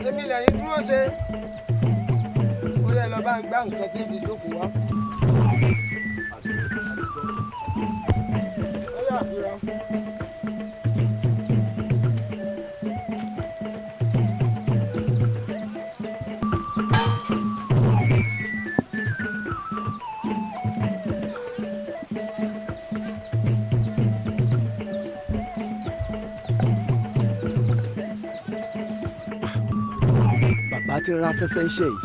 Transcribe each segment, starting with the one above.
Èmi lẹ́yìn dúró ṣe ó yẹ lọ bá ń gbá nǹkan tí ibi jókòó wá. Ó yà fúra. Bàbá tí ń ra fẹ́fẹ́ ń ṣe yìí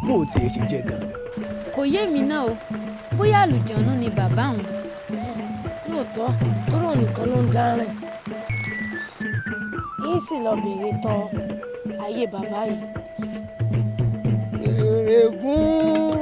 bóun tiẹ̀ ṣe jẹ́ gan. Kò yé mi náà o, bóyá àlùjọ̀nú ni bàbá òun. Lóòótọ́, tóró nìkan ló ń dárìn. Yín sì lọ bèrè tán ayé bàbá yìí. Ìrègùn.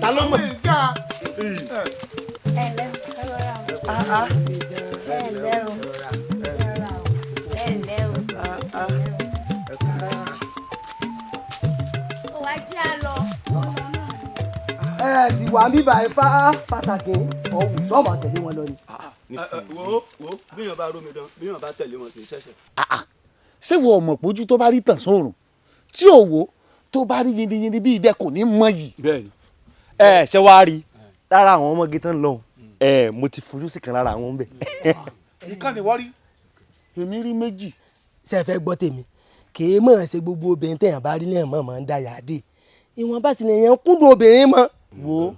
Ta ló mọ̀? Ẹ ǹlẹ́ ẹ rọra o. Ẹ ǹlẹ́ o. Ẹ ǹlẹ́ o. Ó wá jẹ́ à lọ. Ẹ sì wà bíbá ẹ fá pàtàkì ọ̀hún sọ́ọ̀mù àtẹ̀lé wọn lọ ni. Wo wo bíyàn bá rómi dán bíyàn bá tẹ̀lé wọn kì í ṣẹ̀ṣẹ̀. Ṣé wo ọmọ pójú tó bá rí tàn sóòrùn tí ò wò tó bá rí yindiyindi bí idẹ kò ní mọ yìí. Bẹ́ẹ̀ni ẹ ṣe wá rí lára àwọn ọmọge tán lọ ẹ mo ti fojú sí kan lára àwọn ń bẹ. Ìkànnì wọ́n rí èmi rí méjì. Ṣé ẹ fẹ́ gbọ́ tèmi kì í mọ̀ ṣe gbogbo obìnrin tẹ̀yàn bá rí náà mọ̀ mọ̀ ń da yàdé ìwọ̀n bá sì lè yẹn kúndùn obìnrin mọ́. Wo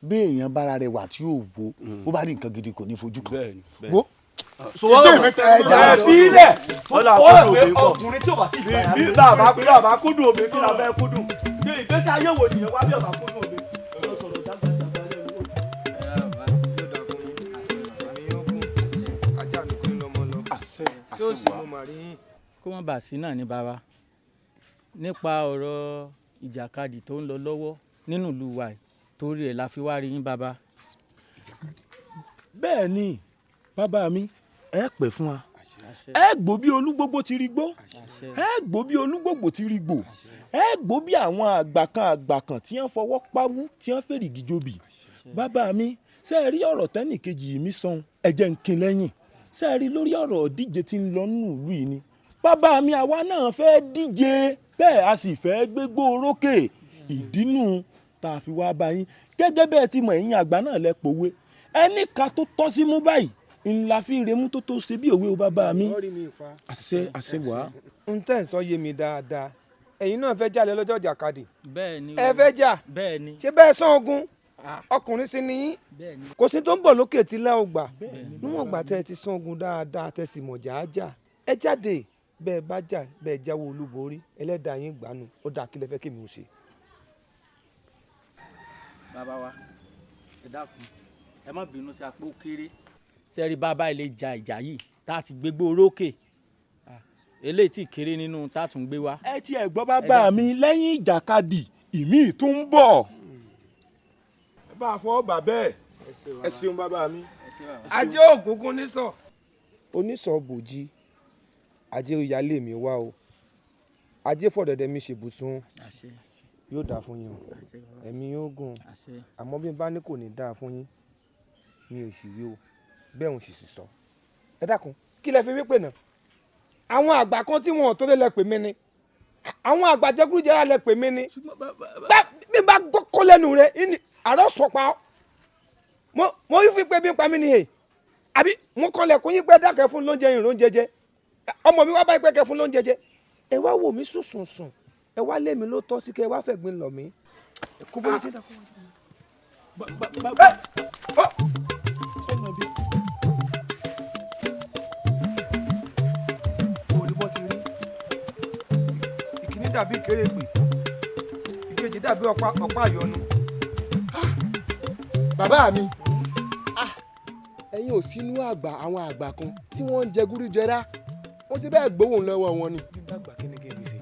bí èèyàn bára rẹ̀ wà tí yóò wo bó bá rí nǹkan gidi kò ní fojú kan. Wo ẹ fi ilẹ̀ ọkùnrin tí ò bá ti gbà yà. Bí bàbá kúndùn obìnrin kí la fẹ́ kúndùn kí ìgbésí ayé wo nìyẹn wá bí ọba kúndùn obìnrin. Kó má bàa sí náà ní bàbá nípa ọ̀rọ̀ ìjàkadì tó ń lọ lọ́wọ́ nínú ìlú wa torí ẹ̀ la fi wá rí yín bàbá. Bẹ́ẹ̀ ni bàbá mi ẹ pẹ́ fún wa Ẹ gbó bí olúgbógbó ti rí gbó, ẹ gbó bí olúgbògbò ti rí gbò, ẹ gbó bí àwọn àgbà kan àgbà kan tí wọ́n fọwọ́ pawú tí wọ́n fèrègì jobì. Bàbá mi, ṣé ẹ rí ọ̀rọ̀ tẹ́nìkejì mi sọ, ẹ jẹ́ n kín lẹ́yìn. Ṣé ẹ rí lórí ọ̀rọ̀ díje tí ń lọ nínú ìlú yìí ni. Bàbá mi, àwa náà fẹ́ díje, bẹ́ẹ̀ a sì fẹ́ gbégbó orókè. Ìdínú tá a fi wá bá yín gẹ́gẹ́ bẹ́ẹ̀ tí mọ̀, ẹ̀yin àgbà náà lẹ pòwe, ẹnì kan tó tọ́ sí mú báyìí ńlá fi remú tó tó ṣe bí òwe o. Bàbá mi, àṣẹ àṣẹ wá. N tẹ́ ń sọ yé mi dáadáa, ẹ̀yin náà fẹ́ jalè lọ́jọ́ ìjàkadì. Bẹ́ẹ̀ni. Ẹ fẹ́ jà. Bẹ́ẹ̀ni. Ṣé bẹ́ẹ̀ sán ogun ọkùnrin sí ni yín, kò sí tó ń bọ̀ lókè tí lẹ́ ò gbà. Níwọ̀n gbà tẹ́ ẹ ti sán ogun dáadáa, tẹ́ sì mọ̀jà á jà, ẹ jáde. Bẹ́ẹ̀ bá jà, bẹ́ẹ̀ jáwé olúborí, ẹlẹ́dàá yín gbàánu. Ó dáa, kí lẹ fẹ́ kí mi ò ṣe. Bàbá wa, ẹ dákun, ẹ má bínú sí apó kéré. Sẹ́rí bàbá ilé ja ìjà yìí tá a ti gbégbó orókè, eléyìí tí kéré nínú tá a tún gbé wá. Ẹ tiẹ̀ gbọ́ bàbá mi, lẹ́yìn ìjàkadì ìmíì tún ń bọ̀. Ẹ bá a fọwọ́ bà bẹ́ẹ̀. Ẹ ṣeun bàbá mi. Ajé ògúngún nísọ onísọ bòjì, ajé ìyálé mi wá o, ajé fọ̀dẹ̀dẹ̀ mi ṣèbùsùn, yóò dáa fún yín o, ẹ̀mí yóò gùn. Àmọ́ bí n bá ní kò ní dáa fún yín, mi ò sì wí o, bẹ́ẹ̀ ń sì sì sọ. Ẹ dákun, kí lẹ fi wí pè náà? Àwọn àgbà kan tí wọn ò tó lé lẹ pè mí ni, àwọn àgbà jẹgúdújẹrá lẹ pè mí ni. Bí n bá kó lẹ́nu rẹ, àárọ̀ sọ̀pá ọ́. Mo yí fi pé bí n pa mí ni hè, àbí mo kọlẹ̀kùn yín pé dákẹ́ fún lóúnjẹ yìí lóúnjẹ jẹ, ọmọ mi wá báyìí pé kẹ́ fún lóúnjẹ jẹ, ẹ wá wò mí sùnsùnsùn, ẹ wá lé mi ló tọ́ sí kẹ́ ẹ wá fẹ̀gbin lọ̀ mí. Kó bóyá tí ń dàkọ́. Olùbọ́ ti rí ìkíní dàbí ìkérèpè, ìkejì dàbí ọ̀pá àyọnu. Bàbá mi, ẹ̀yin ò sínú àgbà àwọn àgbà kan tí wọ́n ń jẹ gúrújẹrá, wọ́n sì bẹ́ẹ̀ gbóhùn lọ́wọ́ wọn ni. Gbígbàgbà kí ni kí n fi ṣe.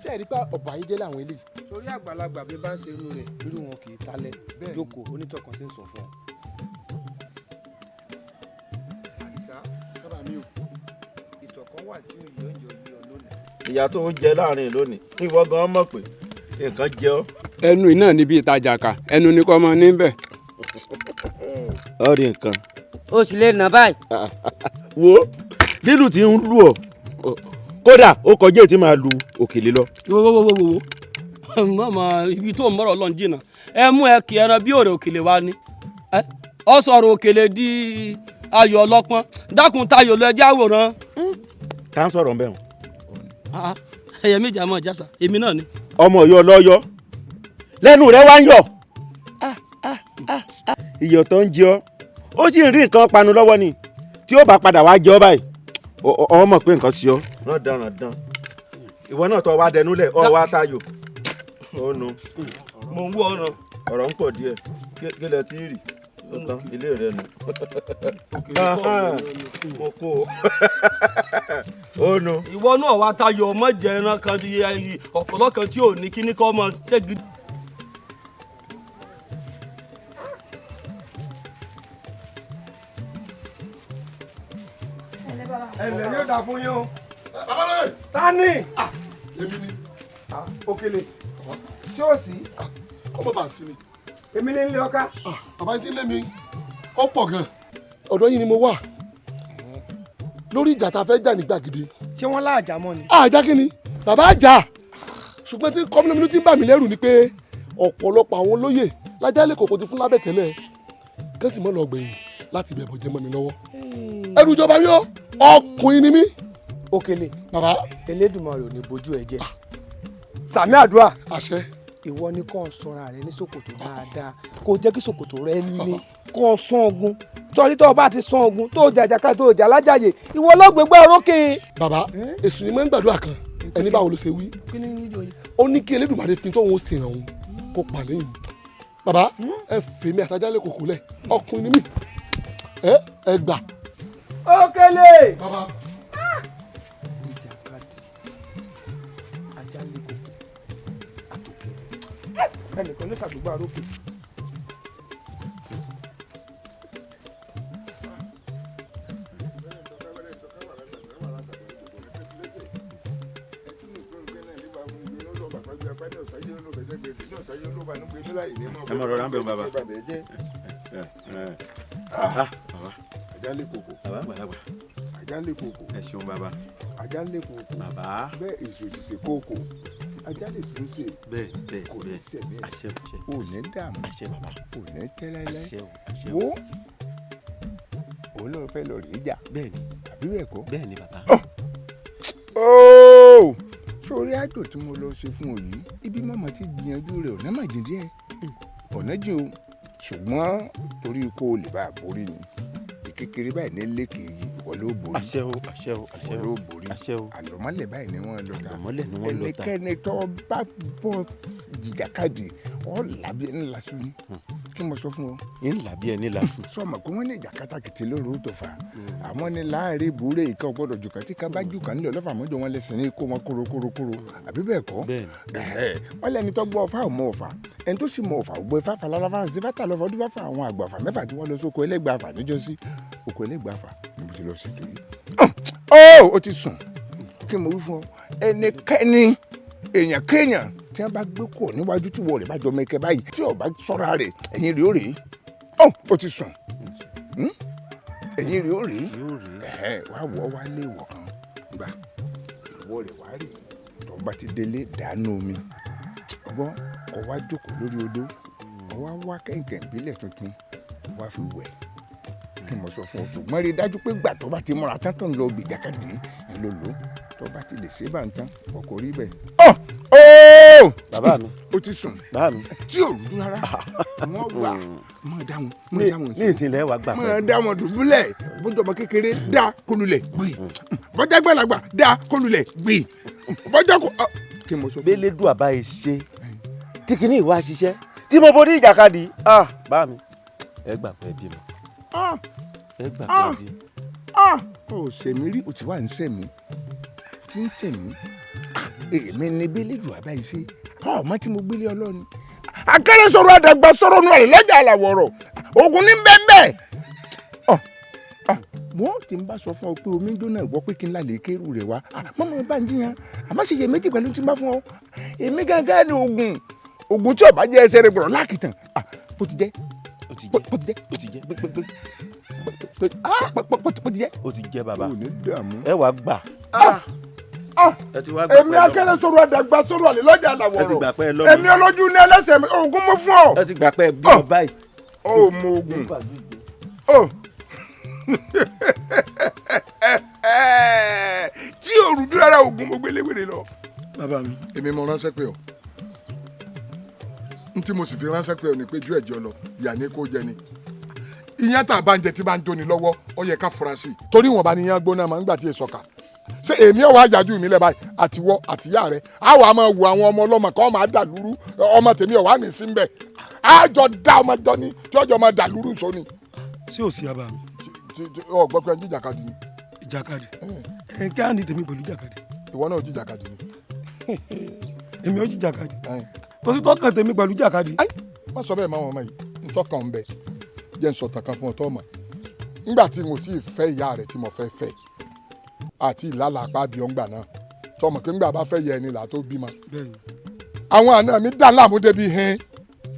Ṣé ẹ rí pé ọ̀pọ̀ ayé jẹ́ làwọn eléyìí. Sórí àgbàlagbà bí bá ń ṣe irú rẹ̀, irú wọn kì í talẹ̀. Jókòó, onítọ̀kan ti ń sọ fún ọ. Àdìsá, bàbá mi o, ìtọ̀kan wà tí òye oúnjẹ yí ọ lónìí. Ìyá tó ń jẹ láàrin lónìí, ìwọ gan mọ̀ pé nǹkan jẹ ọ́. Ẹnu iná níbi ìtajà kà, ẹnu ni kò mọ níbẹ̀. Ọ rí nǹkan. Ó sì lè nà báyìí. Wo lílù tí ń lù ọ́, kódà ó kọjá ètí máa lu òkèlè lọ. Wo wo wo wo mọ̀mọ́, ibi tó ń bọ̀rọ̀ lọ́n jìnnà, ẹ mú ẹ kì ẹran bí òrè òkèlè wa ni. Ọ sọ̀rọ̀ òkèlè di ayọ̀ ọlọ́pọ́n, dákun tayò lọ ẹjẹ́ àwòrán. Tá ń sọ̀rọ̀ nbẹ̀ wọn. Ẹyẹ méjì àmọ́ ìjàsà, èmi náà ni. Ọmọ Ọ̀yọ́ lọ́yọ́ lẹ́nu rẹ̀ wá ń yọ̀, iyọ̀ tó ń jẹ ọ́, ó sì ń rí nǹkan panu lọ́wọ́ ni, tí ó bá padà wá jẹ ọ́ báyìí, ọ mọ̀ pé nǹkan sí ọ. Rán ìwọ náà tó wá dẹnu lẹ̀, ọ wá tayò ó nu. Mò ń wọ ọ̀ràn. Ọ̀rọ̀ ń pọ̀ díẹ̀, kí lẹ ti rì ó tán ilé rẹ nù. Mo kó o nu. Ìwọ náà wá tayò, ọmọ jẹ ẹran kan ọ̀pọ̀lọ́ kan tí ò ní kíní kọ́ ọmọ ṣẹ́gi. Ẹlẹ yóò dà fún yín o. Bàbá lóye. Ta ni. Èmi ni. Òkèlè, ṣé o sí. Kọ́mọ bá a sí ni. Èmi ní ilé ọká. Bàbá yín ti lé mi, ó pọ̀ gan. Ọ̀dọ̀ yín ni mo wà lórí ìjà tá a fẹ́ jà ní gbàgede. Ṣé wọ́n láàjà mọ́ ni. Àjà kí ni bàbá àjà, ṣùgbọ́n tí kọ́mínú ti ń bà mí lẹ́rù ni pé ọ̀pọ̀lọpọ̀ àwọn olóyè lájálẹ̀ kòkó ti fún lábẹ́ tẹ́lẹ̀, kẹ́sì mọ́ lọ gbẹ̀yìn láti ibẹ̀ bọ̀jẹ̀ mọ́ mi lọ́wọ́. Ẹrù ìjọba mi ó, ọkùnrin ni mí. Òkèlè, bàbá, Elédùmarè ò ní bójú ẹ jẹ́. Sàmì àdúrà. Àṣẹ. Ìwọ ni kò sanra rẹ ní ṣòkòtò dáadáa, kò jẹ́ kí ṣòkòtò rẹ le, kò sán ogun. Sọrí tó o bá ti sán ogun tó o jàjàká tó o jà lájàyè, ìwọ lọ́gbẹ̀gbẹ̀ orókè. Bàbá, èṣù ni mo ń gbàdúrà kan, ẹni báwo ló ṣe wí? Ó ní kí Elédùmarè fi tóun ó ṣe hàn òun kó pa lẹ́yìn. Bàbá, ẹ fèmí àtàjálẹ̀ kòkó lẹ̀, ọkùnrin ni mí, ẹ gbà. Òkèlè. Bàbá. Ìjàkadì ajálẹ̀ kòkó àtòkèlè, ẹnìkan ló ṣàgbégbá orókè. Ẹ mọ̀ rọra ń bẹ̀ bàbá. Ajá lè koko. Bàbá àgbàlagbà. Ajá lè koko. Ẹ ṣeun bàbá. Ajá lè koko. Bàbá. Bẹ́ẹ̀ èso ìṣe koko. Ajá lè tún ṣe. Bẹ́ẹ̀ bẹ́ẹ̀ kò ní sẹ̀mí ẹ̀. Àṣẹ àṣẹ. Ò ní dààmú. Àṣẹ bàbá. Ò ní tẹ́lẹ́lẹ́. Àṣẹ o àṣẹ o. Wo òun náà fẹ́ lọ rèé jà. Bẹ́ẹ̀ni. Àbí bẹ́ẹ̀ kọ́. Bẹ́ẹ̀ni bàbá. Ooo sórí àjò tí mo lọ ṣe fún ọ yìí ibi mọ̀mọ́ ti gbìyànjú rẹ̀ ọ̀nà mà jìn díẹ̀ ọ̀nà jìn o ṣùgbọ́n torí kó o lè bá a borí ni ìkékeré báyìí ní lékè yìí ìwọ ló borí. Àṣẹ o àṣẹ o àṣẹ ìwọ o ló borí. Àṣẹ o. Àlọ́mọ́lẹ̀ báyìí ni wọ́n lọ ta. Àlọ́mọ́lẹ̀ ni wọ́n lọ ta. Ẹnikẹ́ni tó bá bọ́ jìjàkadì ọ̀ làbí ẹni laṣu ni kí mo sọ fún ọ. Ń làbí ẹni laṣu. Sọmọ pé wọ́n ní ìjàkátàkìtì lóru tó fà àmọ́ ní láàrin ìbúrẹ́ ìka ọgbọ́dọ̀ jùkà tí ká bá jùkà nílẹ̀ ọlọ́fà mọ́jọ wọn lẹ́sìn ní kó wọn kóró àbí bẹ́ẹ̀ kọ́. Wọ́n lẹ́ni tó gbọ́ ọ̀fà ò mọ ọ̀fà ẹni tó sì mọ ọ̀fà ò gbọ́ ifá falálàfà sí fàtà lọ́fà ọdún fàfà àwọn àgbàfà mẹ́fà tí wọ́n lọ sóko ẹlẹ́gbàfà níjọ́sí oko ẹlẹ́gbàfà ni mo ti lọ ṣètò yìí. Ó ti sùn kí mo wí fún ọ ẹnikẹ́ni èèyàn kéèyàn tí wọ́n bá gbé kúrò níwájú tí wọ́n rẹ̀ bá jọ mẹ́kẹ́ báyìí tí ó bá sọ́ra rẹ̀ ẹ̀yìn rẹ̀ ó rèé ó ti sùn ẹ̀yìn rẹ̀ ó rèé wá wọ́ wá lé ìwọ̀ kan gbà ìwọ rẹ̀ wá rè tó bá ti délé dànù omi ọgbọ́n kó wá jókòó lórí odó kó wá wá kẹ̀kẹ́ ìbílẹ̀ tuntun wá fi wẹ̀ kí mo sọ fún ọ ṣùgbọ́n rí i dájú pé gbà tó bá ti múra tán tó ń lọ gbìjàkadì ń lò lò tó bá ti lè ṣe bá ń tán ọkọ̀ rí bẹ́ẹ̀. Bàbá mi. Ó ti sùn. Bàbá mi. Tí ò rújú rárá wọ́n wà mọ̀ dá wọn mọ̀ dá wọn ní ìsìnlẹ̀ wà gbà pẹ́. mọ̀ dá wọn dùbúlẹ̀ bójọba kékeré dá kólulẹ̀ gbì bọ́jà gbàlagbà dá kólulẹ̀ gbì bọ́jà kó. Kí mo sọ fún bẹ́lẹ́dùn àbá yìí ṣe tí kìíní ìwà ṣiṣẹ́ tí mo borí ìjàkadì bàbá mi ẹ gbà pé bímọ ẹ gbà pé bímọ. Ó ṣèmí rí o ti wá ń ṣèmí o ti ń ṣèmí èmi ni bẹ́lẹ́dùn àbá yìí ṣe ọmọ tí mo gbélé ọlọ́ni. Akẹ́rẹ́ sọ̀rọ̀ àdàgbà sọ̀rọ̀ nù rẹ̀ lọ́jà àlàwọ̀rọ̀ ogun ní bẹ́ẹ̀nbẹ́ẹ̀. Wọ́n ti ń bá sọ fún ọ pé omi ń jóná ìwọ pé kí n lálẹ́ kérú rẹ̀ wá mọ́mọ́ bá ń jiyàn àmọ́ ṣe iyèméjì pẹ̀lú tí ń bá fún ọ. Èmi gángan ni ogun ogun tí ó bá jẹ́ ẹsẹ̀ rẹ̀ gbọ̀rọ̀ lákìtàn bó ti jẹ́ ó ti bó ti jẹ́ ó ti jẹ́ bó ti jẹ́. Ó ti jẹ́ bàbá ò ní dààmú. Ẹ wàá gbà. Èmi akẹ́rẹ́ sọ̀rọ̀ àdàgbà sọ̀rọ̀ àlè lọ́jà àlàwọ̀rọ̀ ẹ ti gbà pé ẹ lọ́mọ. Èmi ọlọ́jú ní ẹlẹ́sẹ̀ mi oògùn mo fún ọ. Ẹ ti gbà pé ẹ bí ọ báyìí. Ó mọ oògùn. Tí òrùn dúró rárá oògùn mo gbélé wèrè lọ. Bàbá mi. Èmi mo ránṣẹ́ pé ọ n tí mo sì fi ránṣẹ́ pé ọ ní pé ju ẹ̀jẹ̀ lọ ìyà ni kò jẹ ni ìyẹn tá a bá ń jẹ tí bá ń jóni lọ́wọ́ ó yẹ ká fura sí i torí wọn bá níyàn gbóná máa ń gbà tí èso kà ṣé èmi ò wá yájú mi lẹ báyìí àtiwọ àtìyá rẹ á wà máa wo àwọn ọmọ ọlọ́mọ kan máa dà lúrú ọmọ tèmi ò wá ní sí mbẹ á jọ dá ọmọ jọ ni tí ọjọ́ máa dà lúrú sọ ni. Ṣé o sì àbá mi. Ọ gbọ́ pé jíjàkadì ni. Ìjàkadì ẹ kí á ní tèmi pẹ̀lú ìjàkadì. Ìwọ náà jíjàkadì ni. Èmi ò jíjàkadì kò sí tọkàn tèmi pẹ̀lú ìjàkadì. Má sọ bẹ́ẹ̀ máa wọn ọmọ yìí ntọ́kàn ń bẹ jẹ́ ń sọ tàkàn fún ọtọ́ mọ̀ nígbà tí mo ti fẹ́ ìyá rẹ̀ tí mo fẹ́ fẹ́ àti ìlàlàpá bí ọ̀ngbà náà tọmọ pé ńgbà bá fẹ́ yẹ ẹni là tó bímọ. Àwọn àna mi dá láàmú débi hin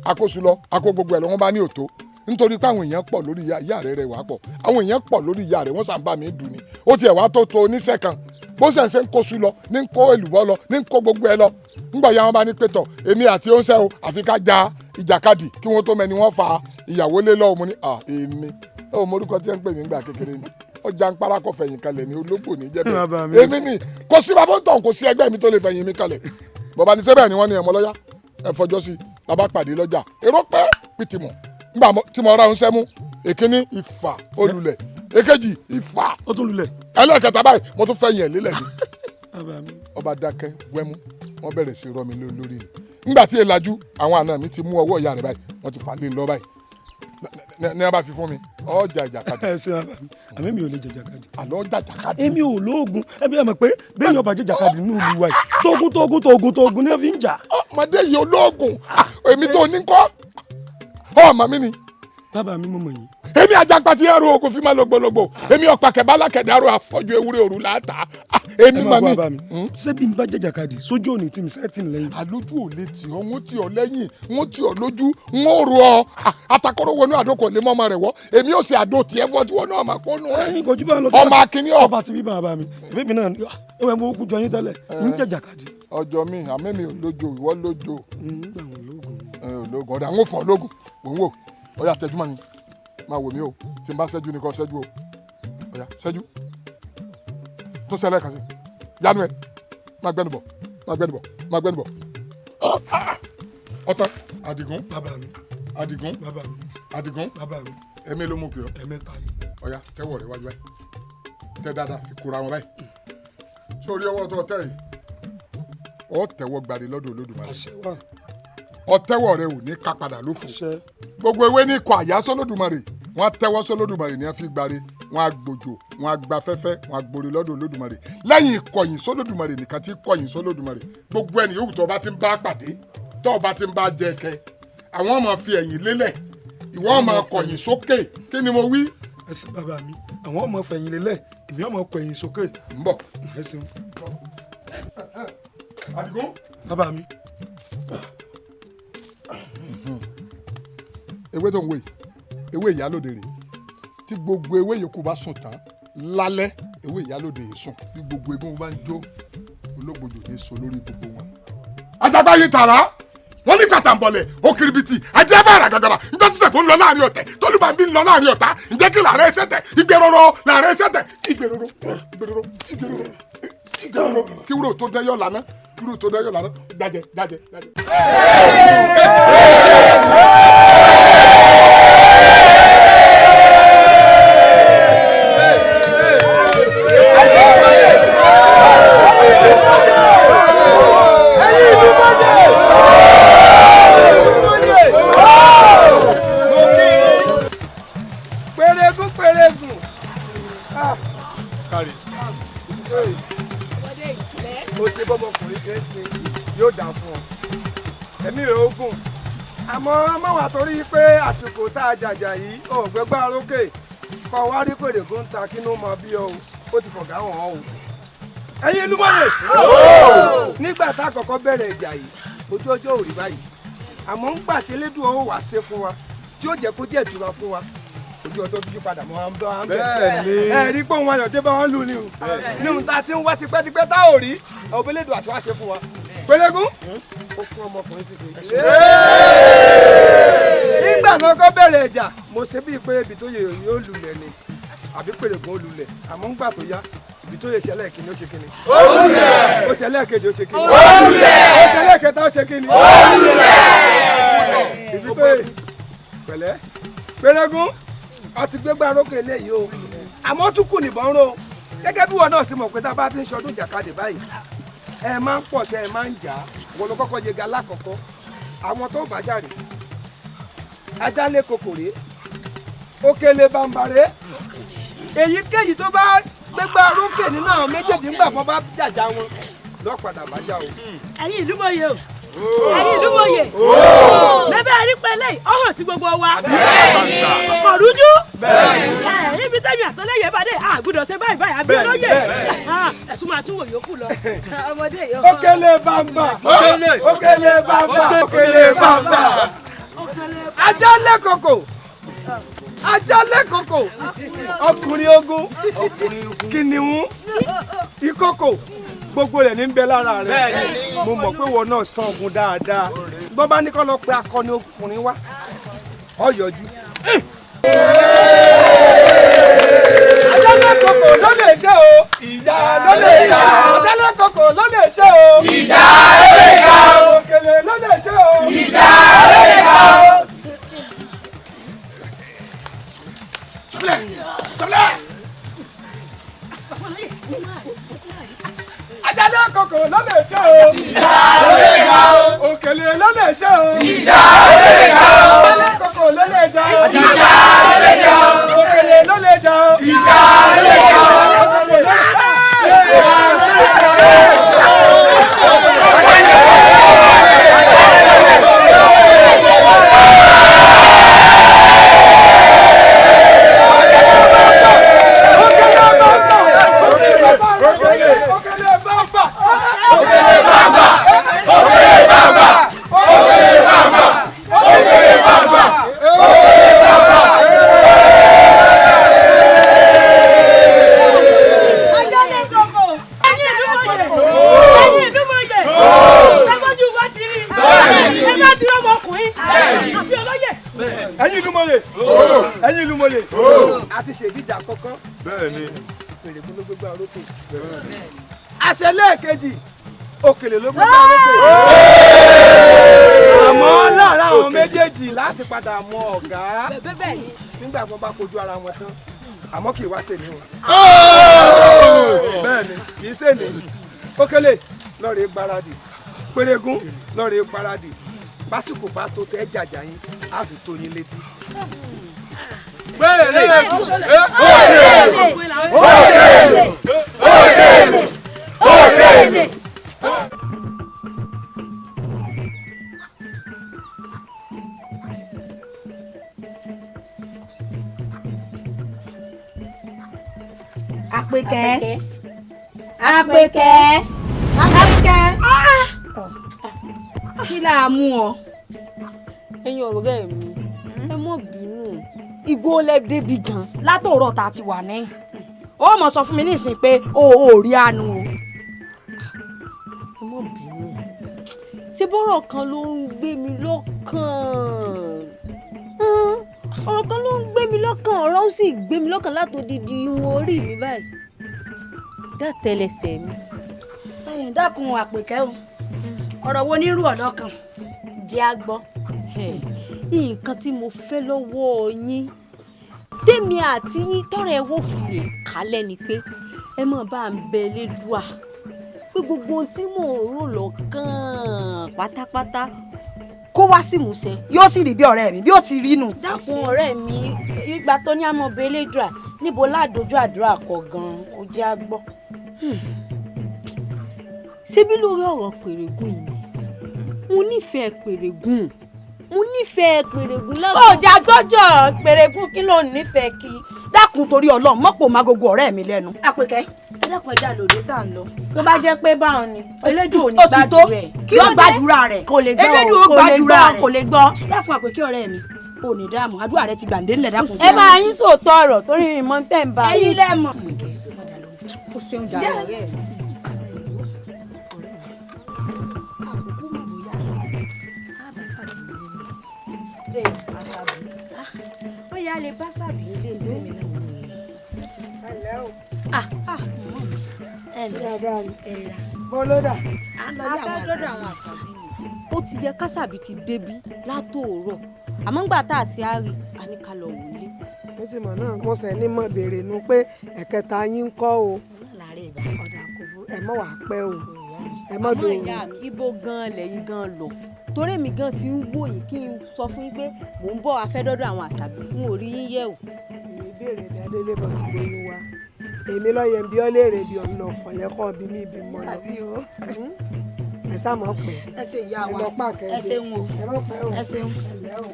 akóso lọ akó gbogbo ẹ̀ lọ wọ́n bá ní òtó nítorí pé àwọn èèyàn pọ̀ lórí ìyá rẹ̀ rẹ̀ wá pọ̀ àwọn èèyàn pọ̀ lórí ìyá rẹ̀ wọ́n sàn bá mi dùn ni ó tiẹ̀ wá tó tó oníṣẹ́ kan bó ṣe ń ṣe ń kó su lọ ní ń kó èlùbọ́ lọ ní ń kó gbogbo ẹ lọ ńgbà ya wọn bá ní pétọ̀ èmi àti oúnṣẹ́ o àfi ká ja ìjàkadì kí wọ́n tó mẹ́ni wọ́n fa ìyàwó lé lọ́wọ́ mo ní à èmi ó mọ orúkọ tí ẹ ń pè mí ńgbà kékeré ni ọjà ń parakọ fẹ̀yìn kalẹ̀ ní ológbò ní jẹ́bẹ̀ èmi ni kò sí bàbá ń tàn kò sí ẹgbẹ́ mi tó lè fẹ̀yìn mi kalẹ̀ bọ̀bá ní sẹ́bẹ̀ ni wọ́n ní ẹ̀mọ́ lọ́yà ẹ fọjọ́ sí bàbá pàdé lọ́jà èrò pẹ́ pìtìmọ̀ ńgbà tí mo ra oúnṣẹ́ mú èkíní ìfà olùlẹ̀ èkejì ìfà ó tún lulẹ̀ ẹlẹ́kẹta báyìí mo tún fẹ̀yìn ẹ̀ lélẹ̀ ni ọba dákẹ́ wẹ́mú wọ́n bẹ̀rẹ̀ sí rọ́ mi lórí ni ńgbà tí èlàjú àwọn àna mi ti mú ọwọ́ ìyá rẹ̀ báyìí wọ́n ti fà lé lọ báyìí ní wọ́n bá fi fún mi ọjà ìjàkadì. Ẹ ṣe bàbá mi àmì mi ò lè jàjàkadì. Àlọ́ jàjàkadì. Èmi ò lóògùn ẹbí ẹ mọ̀ pé bẹ́ẹ̀ yọba jàjàkadì nínú ìlú wa yìí tógún tógún tógún tógún ní ẹ fi ń jà. Ọmọdé yìí olóògùn èmi tó ní kọ́ ọmọ mi ni. Bàbá mi mo mọ̀ yín. Èmi àjàpá ti ẹrù ogun fi máa lògbòlògbò. Èmi ọ̀pá kẹ̀bálà kẹ̀dárò àfọ́jú ewúrẹ́ òru láta. Èmi ẹ mà máa ní. gbọ́ bàbá mi, ṣé bí n bá jàjàkadì sójú òní tí mi sẹ́ẹ̀tì lẹ́yìn. Àlójú ò lè tì ọ́, wọ́n tì ọ́ lẹ́yìn, wọ́n tì ọ́ lójú, wọ́n rò ọ́. Atakọ́rọ́ wọnú àdó kò lè mọ́ ọmọ rẹ̀ wọ́. Èmi ò ṣe àdó tiẹ̀ fọ́ tí wọ́n náà máa kó nù rẹ̀. Ẹ̀yin kò jù bá ń lọ. Ọmọ akíní ọ̀. Ọba ti bí bàbá mi, èmi náà ẹ wẹ́ mo kú jọ yín tẹ́lẹ̀, ń jàjàkadì. Ọjọ́ mi, àmì mi ò lójo, ìwọ lójo. Ológun ọ̀dà ń fọ̀ ológun, mò ń wò. Ọ̀yà tẹjú mọ́ mi, máa wò mí o, tí n bá ṣẹ́jú ni kò ṣẹ́jú o. Ọ̀yà ṣẹ́jú. Tún ṣẹlẹ̀ kan sí. Yanu ẹ, máa gbẹ́nu bọ̀, máa gbẹ́nu bọ̀, máa gbẹ́nu bọ̀. Ọ̀tán. Àdìgún. Bàbá mi. Àdìgún. Bàbá mi. Àdìgún. Bàbá mi. Ẹ̀mí ló mú pè ọ́. Ẹ̀mẹ́ta ni. Ọ̀yà tẹ́wọ̀ rẹ wájú báyìí. Tẹ́ dáadáa fi kóra wọn báyìí. Sórí ọwọ́ tó tẹ́ yìí, ọ tẹ́wọ́ gbàdé lọ́dọ̀ Olódùmarè. Ọtẹ́wọ́ rẹ ò ní ká padà lófo. Gbogbo ewé ní ikọ̀ àyà sọ́lódùmarè, wọ́n á tẹ́wọ́ sọ́lódùmarè ní wọ́n fi gbàre, wọ́n á gbòjò, wọ́n á gbafẹ́fẹ́, wọ́n á gbòrè lọ́dọ̀ Olódùmarè. Lẹ́yìn ìkọ̀yìn sọ́lódùmarè nìkan tí kọ̀yìn sọ́lódùmarè. Gbogbo ẹni yòówù tó bá ti ń bá pàdé, tó bá ti ń bá jẹ kẹ, àwọn máa fi ẹ̀yìn lélẹ̀, ìwọ máa kọ̀yìn sókè. Kí ni mo wí? Ẹ ṣé bàbá mi, àwọn ọmọ fẹ̀yìn lélẹ̀, èmi ọmọ kọ̀yìn sókè. Ń bọ̀. Ẹ ṣeun. Àdìgún. Bàbá mi. Ewé tó ń wò yìí, ewé ìyálòde rèé. Tí gbogbo ewé yòókù bá sùn tán lálẹ́, ewé ìyálòde yìí sùn. Bí gbogbo eégún bá ń jó, ológbòjò ní so lórí gbogbo wọn. Àjàgbá yìí tààrà, wọ́n ní kàtàǹbọ̀lẹ̀, òkìrìbìtì, àjẹfàrà gàgàrà. Njẹ́ tí sẹ̀kún ń lọ láàrin ọ̀tẹ̀, tólúbàbí ń lọ láàrin ọ̀tá, ǹjẹ́ kí làárẹ̀ ẹsẹ̀ tẹ̀, ìgbèròrò làárẹ̀ ẹsẹ̀ tẹ̀, ìgbèròrò, ìgbèròrò, ìgbèròrò, ìgbèròrò. Kí wúrò tó dẹ́yọ̀ lánàá, kí wúrò tó dẹ́yọ̀ lánàá, dájẹ́, dájẹ́, dájẹ́. Pẹ̀rẹ̀gùn pẹ̀rẹ̀gùn. Kárí. Mo ṣe bọ́mọkùnrin ṣe é ṣe yóò dà fún ọ. Ẹ̀mí rẹ̀ ó gùn. Àmọ́ má wà torí pé àsìkò tá a jàjà yìí ò gbégbá rókè. Kọ wá rí pèrègùn ń ta kínú mọ bí ọ ó ti fọ̀gá wọn o. Ẹ̀yin ìlú mọ̀lẹ̀. Nígbà tá a kọ́kọ́ bẹ̀rẹ̀ ìjà yìí, ojú ọjọ́ ò rí báyìí. Àmọ́ ń gbà tí Elédùà ó wá ṣe fún wa, tí ó jẹ́ kó jẹ́ ìtura fún wa. Ojú ọjọ́ dúdú padà mọ́ à ń bọ́ à ń bẹ̀. Ẹ rí pé òun ayọ̀dé bá wọn lù ní o. Ní ohun tá a ti ń wá tipẹ́tipẹ́ tá ò rí, Elédùà àti wá ṣe fún wa. Pẹ̀lẹ́gún, ó kún ọmọkùnrin sísè. Nígbà náà kọ́ bẹ̀rẹ̀ ìjà, mo ṣe bíi pé ibi tó yẹ yóò lulẹ̀ ni, àbí Pẹ̀lẹ́gún ó lulẹ̀. Àmọ́ ńgbà tó yá, ibi tó yẹ ṣẹlẹ̀ kìíní ó ṣe kìíní. Ó lulẹ̀. Ó ṣẹlẹ̀ kejì ó ṣe kìíní. Ó lulẹ̀. Ó ṣẹlẹ̀ kẹta ó ṣe kìíní. Ó lulẹ̀. Ibi tó yẹ pẹ̀lẹ́. Pẹ̀lẹ́gún, a ti gbégbá rókè eléyìí o, àmọ́ tún kù nìbọn ró. Gẹ́gẹ́ bí wọn náà sì mọ̀ pé tá a bá ti ń ṣọdún ìjàkadì báyìí, ẹ máa ń pọ̀ tẹ ẹ máa ń jà á. Wọn ló kọ́kọ́ yega lákọ̀ọ́kọ́. Àwọn tó bá jáde, ajálẹ̀ kòkòrè, òkèlè bàǹbàrè, èyíkéyìí tó bá gbégbá rókè nínú àwọn méjèèjì ńgbà wọn bá jàjà wọn lọ́padà bá já o. Ẹ̀yin ìlú mòye o, ẹ̀yin ìlú mòye, lẹ́bẹ̀ẹ́ rí pẹ́lẹ́ yìí, ó hàn sí gbogbo wa. Kò rújú. Ibi tẹ́mi àtọ́lẹ́yẹ bá dé, a gbọ́dọ̀ ṣe báyìí báyìí, àbí olóyè. Ẹ̀sùn máa tún wò yòókù lọ. Ọmọdé yìí. Òkèlè bàǹbà, òkèlè bàǹbà, òkèlè bàǹbà. Ajálẹ̀ kòkò, ajálẹ̀ kòkò, ọkùnrin ogun, kìnìún, ìkòkò, gbogbo rẹ̀ ní ń bẹ lára rẹ̀. Mo mọ̀ pé wọn náà san ogun dáadáa. Bọ́n bá ní kọ́ lọ pe akọni ọkùnrin wá, ọ yọjú. Ajálẹ̀ kòkò ló lè ṣe o, ìjà ló lè jà. Ajálẹ̀ kòkò ló lè ṣe o, ìjà ló lè jà. Òkèlè ló lè ṣe o, ìjà ló lè jà. Ajálẹ̀ kòkò ló lè ṣe o, ìjà ló lè jà. Òkèlè ló lè ṣe o, ìjà ló lè jà. Ajálẹ̀ kòkò ló lè jà o, ìjà ló lè jà. Òkèlè ló lè jà o, ìjà ló lè jà. Ìjà ló lè jà. yín àbí olóyè. Ẹ̀yin ìlú mọ̀lẹ̀, ẹ̀yin ìlú mọ̀lẹ̀, a ti ṣèdíjà àkọ́kọ́. Bẹ́ẹ̀ni. Pèrègún ló gbégbá orókè. Àṣẹ lẹ́ẹ̀kejì, Òkèlè ló gbégbá orókè. Àmọ́ láàárín àwọn méjèèjì láti padà mọ ọ̀gá. Nígbà wọn bá kojú ara wọn tán, àmọ́ kì í wá ṣèlè wọn. Bẹ́ẹ̀ni, kì í ṣèlè. Òkèlè lọ́ọ̀rẹ́ gbáradì, Pèrègún lọ́ọ̀rẹ́ gbáradì. Básìkò bá tó tẹ́ jàjà yín, á fi tó yín létí. Pèrègún! Òkèlè! Òkèlè! Òkèlè! Òkèlè! Àpèkẹ́. Àpèkẹ́. Àpèkẹ́. Kí la mú ọ? Ẹ̀yin ọ̀rẹ́ mi, ẹ mọ̀ bínú. Igbó lẹ débi gan. Látòrọ̀ tá a ti wà ní. Ó mọ̀ sọ fún mi nísìnyí pé o ò rí àánú o. Ẹ mọ̀ bínú. Ṣé bọ́rọ̀ kan ló ń gbé mi lọ́kàn? Ọ̀rọ̀ kan ló ń gbé mi lọ́kàn, ọ̀rọ̀ ó sì gbé mi lọ́kàn látòdìdí ìwọ̀n orí mi báyìí. Dátẹlẹsẹ̀ mi. Ẹ̀yin dákun Àpèkẹ́ o, ọ̀rọ̀ wo ní rú ọ lọ́kàn? Jẹ́ á gbọ́. Nǹkan tí mo fẹ́ lọ́wọ́ yín, tèmi àti yín tọrọ ẹ wò fi lè kálẹ̀ ni pé ẹ mọ̀ bá ń bẹ Elédùà pé gbogbo ohun tí mò ń rò lọ́kàn pátápátá kó wá sí ìmúṣẹ. Yóò sì rí bí ọ̀rẹ́ mi bí ó ti rí nù. Dákun ọ̀rẹ́ mi, ìgbà tó ní àmọ́ bẹ Elédùà níbo ládòjú àdúrà kọ gan-an ó jẹ́ á gbọ́. Ṣebí lórí ọ̀rọ̀ Pèrègún yìí, mo nífẹ̀ẹ́ Pèrègún, mo nífẹ̀ẹ́ Pèrègún lọ́dún. Ó jà gbọ́jọ̀ Pèrègún kí ló nífẹ̀ẹ́ kí. Dákun torí Ọlọ́run mọ́pò máa gogo ọ̀rẹ́ mi lẹ́nu. Àpèkẹ́ ẹ dákun ẹja lòdì tá à ń lọ. Tó bá jẹ́ pé báwọn ni Elédùà ò ní gbàdúrà rẹ̀. Kí ló gbàdúrà rẹ̀? Kò lè gbọ́, Elédùà ó gbàdúrà rẹ̀. kò lè gbọ́. Dákun Àpèkẹ́ ọ̀rẹ́ mi, ò ní dààmú, àdúrà rẹ ti gbàǹdé ńlẹ̀ dákun. Ẹ máa yín sòótọ́ ọ̀rọ̀ torí mi mọ̀ tẹ́ ń bá yín. Ẹ̀yin lẹ mọ̀. Ó ṣeun jàre ọ̀rẹ́ mi. Ó yá lè bá sàbí ilé ìlú mi náà. Ẹ̀lẹ́ o. Ẹ̀lẹ́. Bọ́lódà. A fẹ́ lọ́dọ̀ àwọn àṣàbí ni. Ó ti yẹ kásàbí ti débí látòórọ̀, àmọ́ ńgbà tá a ti á rí a ní ká lọ wọlé. Mo ti mọ̀ náà, mo sẹ̀ ní mọ̀ béèrè nu pé ẹ̀kẹta yín ń kọ́ o. Ọ̀dà kò burú, ẹ mọ̀ wá pẹ́ o. Ẹ mọ̀ Àmọ́ dòwò. ìyá mi, ibo gan-an lẹ́yìn gan-an lọ? Torí èmi gan ti ń wò yín kí n sọ fún yín pé mò ń bọ̀ wá fẹ́ dọ́dọ̀ àwọn àṣàbí, n ò rí yín yẹ̀ wò. Ìbéèrè mi Adélébọ̀ ti gbóyún wa. Èmi lọ́yẹ̀ ń bí ọ́ léèrè bí ọ̀n lọ, ọ̀yẹ́ kan bí mi bí mọ́ lọ. Ẹ sá mọ̀ pé. Ẹ ṣe ìyá wa. Ẹ lọ pàkẹ́. Ẹ ṣeun o. Ẹ mọ̀ pẹ́ o. Ẹ ṣeun. Ẹ lẹ́ o.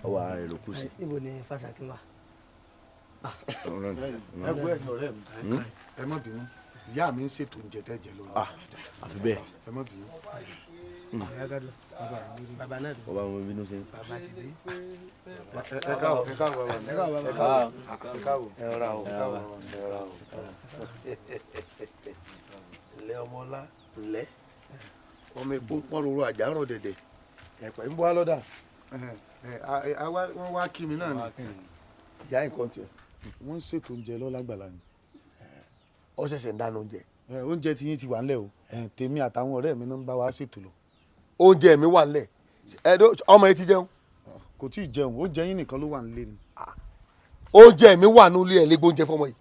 Ọwọ́ ara rẹ̀ ló kù sí. Níbo ni Fásakin wà? Ẹ gbọ́ ẹ̀yin ọ̀rẹ́ mi, ẹ má bínú, ìyá mi ń ṣètò oúnjẹ tẹ́jẹ̀ lọ́wọ́. Àfi bẹ́ẹ̀. Ẹ má bínú. Bàbá náà dùn. Ọba mo bínú sí. Bàbá ti dé. Ẹ káàbọ̀, ẹ káàbọ̀ bàbá mi. Ẹ káàbọ̀ Ẹ káàbọ̀, ẹ káàbọ̀. Ẹ rọra o, ẹ rọra o. Ǹlẹ́ ọmọ ọlá, ǹlẹ́. Ọmọ epo ń pọ́n roro àjà ń rọ̀ dẹ̀dẹ̀. Ẹ̀pẹ̀ ń bọ́ alọ́dà. Wọ́n wá kí mi náà ni. Ìyá nǹkan tiẹ̀. Wọ́n ń ṣètò oúnjẹ lọ́lágbàlá ni. Ó ṣẹ̀ṣẹ̀ ń dáná oúnjẹ. Oúnjẹ tí yín ti wà ńlẹ̀ o. Tèmi àtàwọn ọ̀rẹ́ mi náà ń bá wa ṣètò lọ. Oúnjẹ mi wà ńlẹ̀. Ọmọ yìí ti jẹun. Kò tí ì jẹun, oúnjẹ yín nìkan ló wà nílé ni. Oúnjẹ mi wà nílé ẹ̀ lè gbóúnjẹ fọmọ yìí.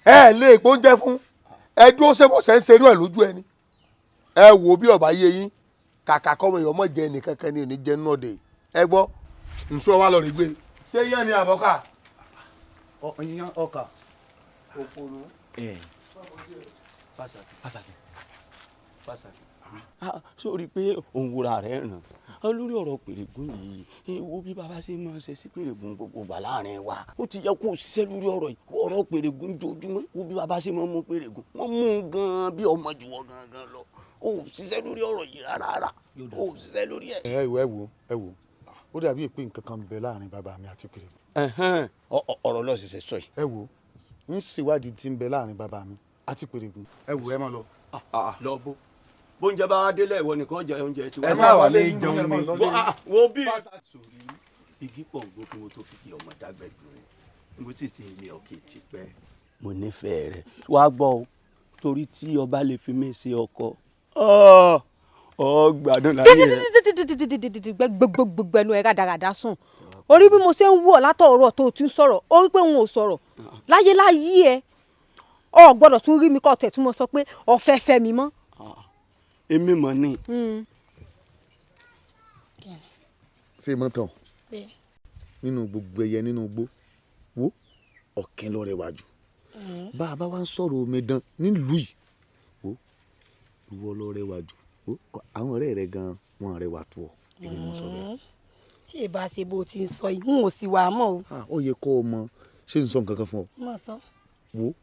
Ẹ lè gbóúnjẹ fún. Ẹ dúró sẹ́fọ̀sẹ̀ ń serú ẹ̀ lójú ẹni. Ẹ wò bí ọba yé yín, kàkà kọ́mọ yìí ọmọ jẹ nìkan kan ni ò ní jẹ nínú ọdẹ yìí. Ẹ gbọ́, nsọ wa lọ rí gbé. Ṣé yẹn ni àbọ̀kà? Iyán ọkà. Òpònú. Fásakin, Fásakin, Fásakin. Sórí pé òun wúra rẹ̀ ràn lórí ọ̀rọ̀ Pèrègún yìí, wo bí bàbá ṣe máa ń ṣe sí Pèrègún gbogbo gbà láàrin wa. Ó ti yẹ kó o ṣiṣẹ́ lórí ọ̀rọ̀ yìí, ọ̀rọ̀ Pèrègún jojúmọ́. Wo bí bàbá ṣe máa ń mú Pèrègún, wọ́n mú un gan-an bí ọmọ jùwọ́ gangan lọ. Ó ṣiṣẹ́ lórí ọ̀rọ̀ yìí rárá, ó ṣiṣẹ́ lórí ẹ̀. Ẹ wò, ẹ wò, ẹ wò, ó dàbí pé nǹkan kan ń bẹ láàrin bàbá mi àti Pèrègún. Ọ̀rọ̀ ló ṣẹ̀ṣẹ̀ sọ yìí. Ẹ wò, ń ṣèwádìí tí ń bẹ láàrin bàbá mi àti Pèrègún. Ẹ wò, ẹ má lọ. Lọ bó. Bóúnjẹ bá wá délẹ̀ ìwọ nìkan jẹ oúnjẹ tiwa. Ẹ sáà wà lè jẹun ni. Wo bí. Sórí igi pọ̀ ń gbó kí wọ́n tó fi di ọmọ dágbẹ́ dùn mo sì ti ilé ọ̀kẹ́ tipẹ́. Mo nífẹ̀ẹ́ rẹ̀ wá gbọ́ o, torí tí ọba lè fi mí ṣe ọkọ ọ gbádùn láyé rẹ. Gbogbogbò ẹnu ẹ rádaràdá sùn orí bí mo ṣe ń wọ̀ látọ̀rọ̀ tó o ti ń sọ̀rọ̀ orí pé n ò sọ̀rọ̀ láyé láyé ẹ ọ gbọ́dọ̀ tún rí mi kọ́ tẹ̀ tí mo sọ pé ọ̀fẹ́ fẹ́ mi mọ́. Èmi mọ̀ ni. Ṣé mọ́tò nínú gbogbo ẹyẹ nínú igbó wo ọ̀kín ló rẹwà jù. Bá a bá wá ń sọ̀rọ̀ omidan nílùú yìí wo ìwọ ló rẹwà jù. Wo àwọn ọ̀rẹ́ rẹ gan wọn rẹwà tó ọ, èmi mọ̀ sọ bẹ́ẹ̀. Tí ì bá ṣe bó o ti ń sọ yìí n ò sì wà á mọ̀ o. Ó yẹ kó o mọ ṣé n sọ nǹkan kan fún ọ. Mo sọ. Wo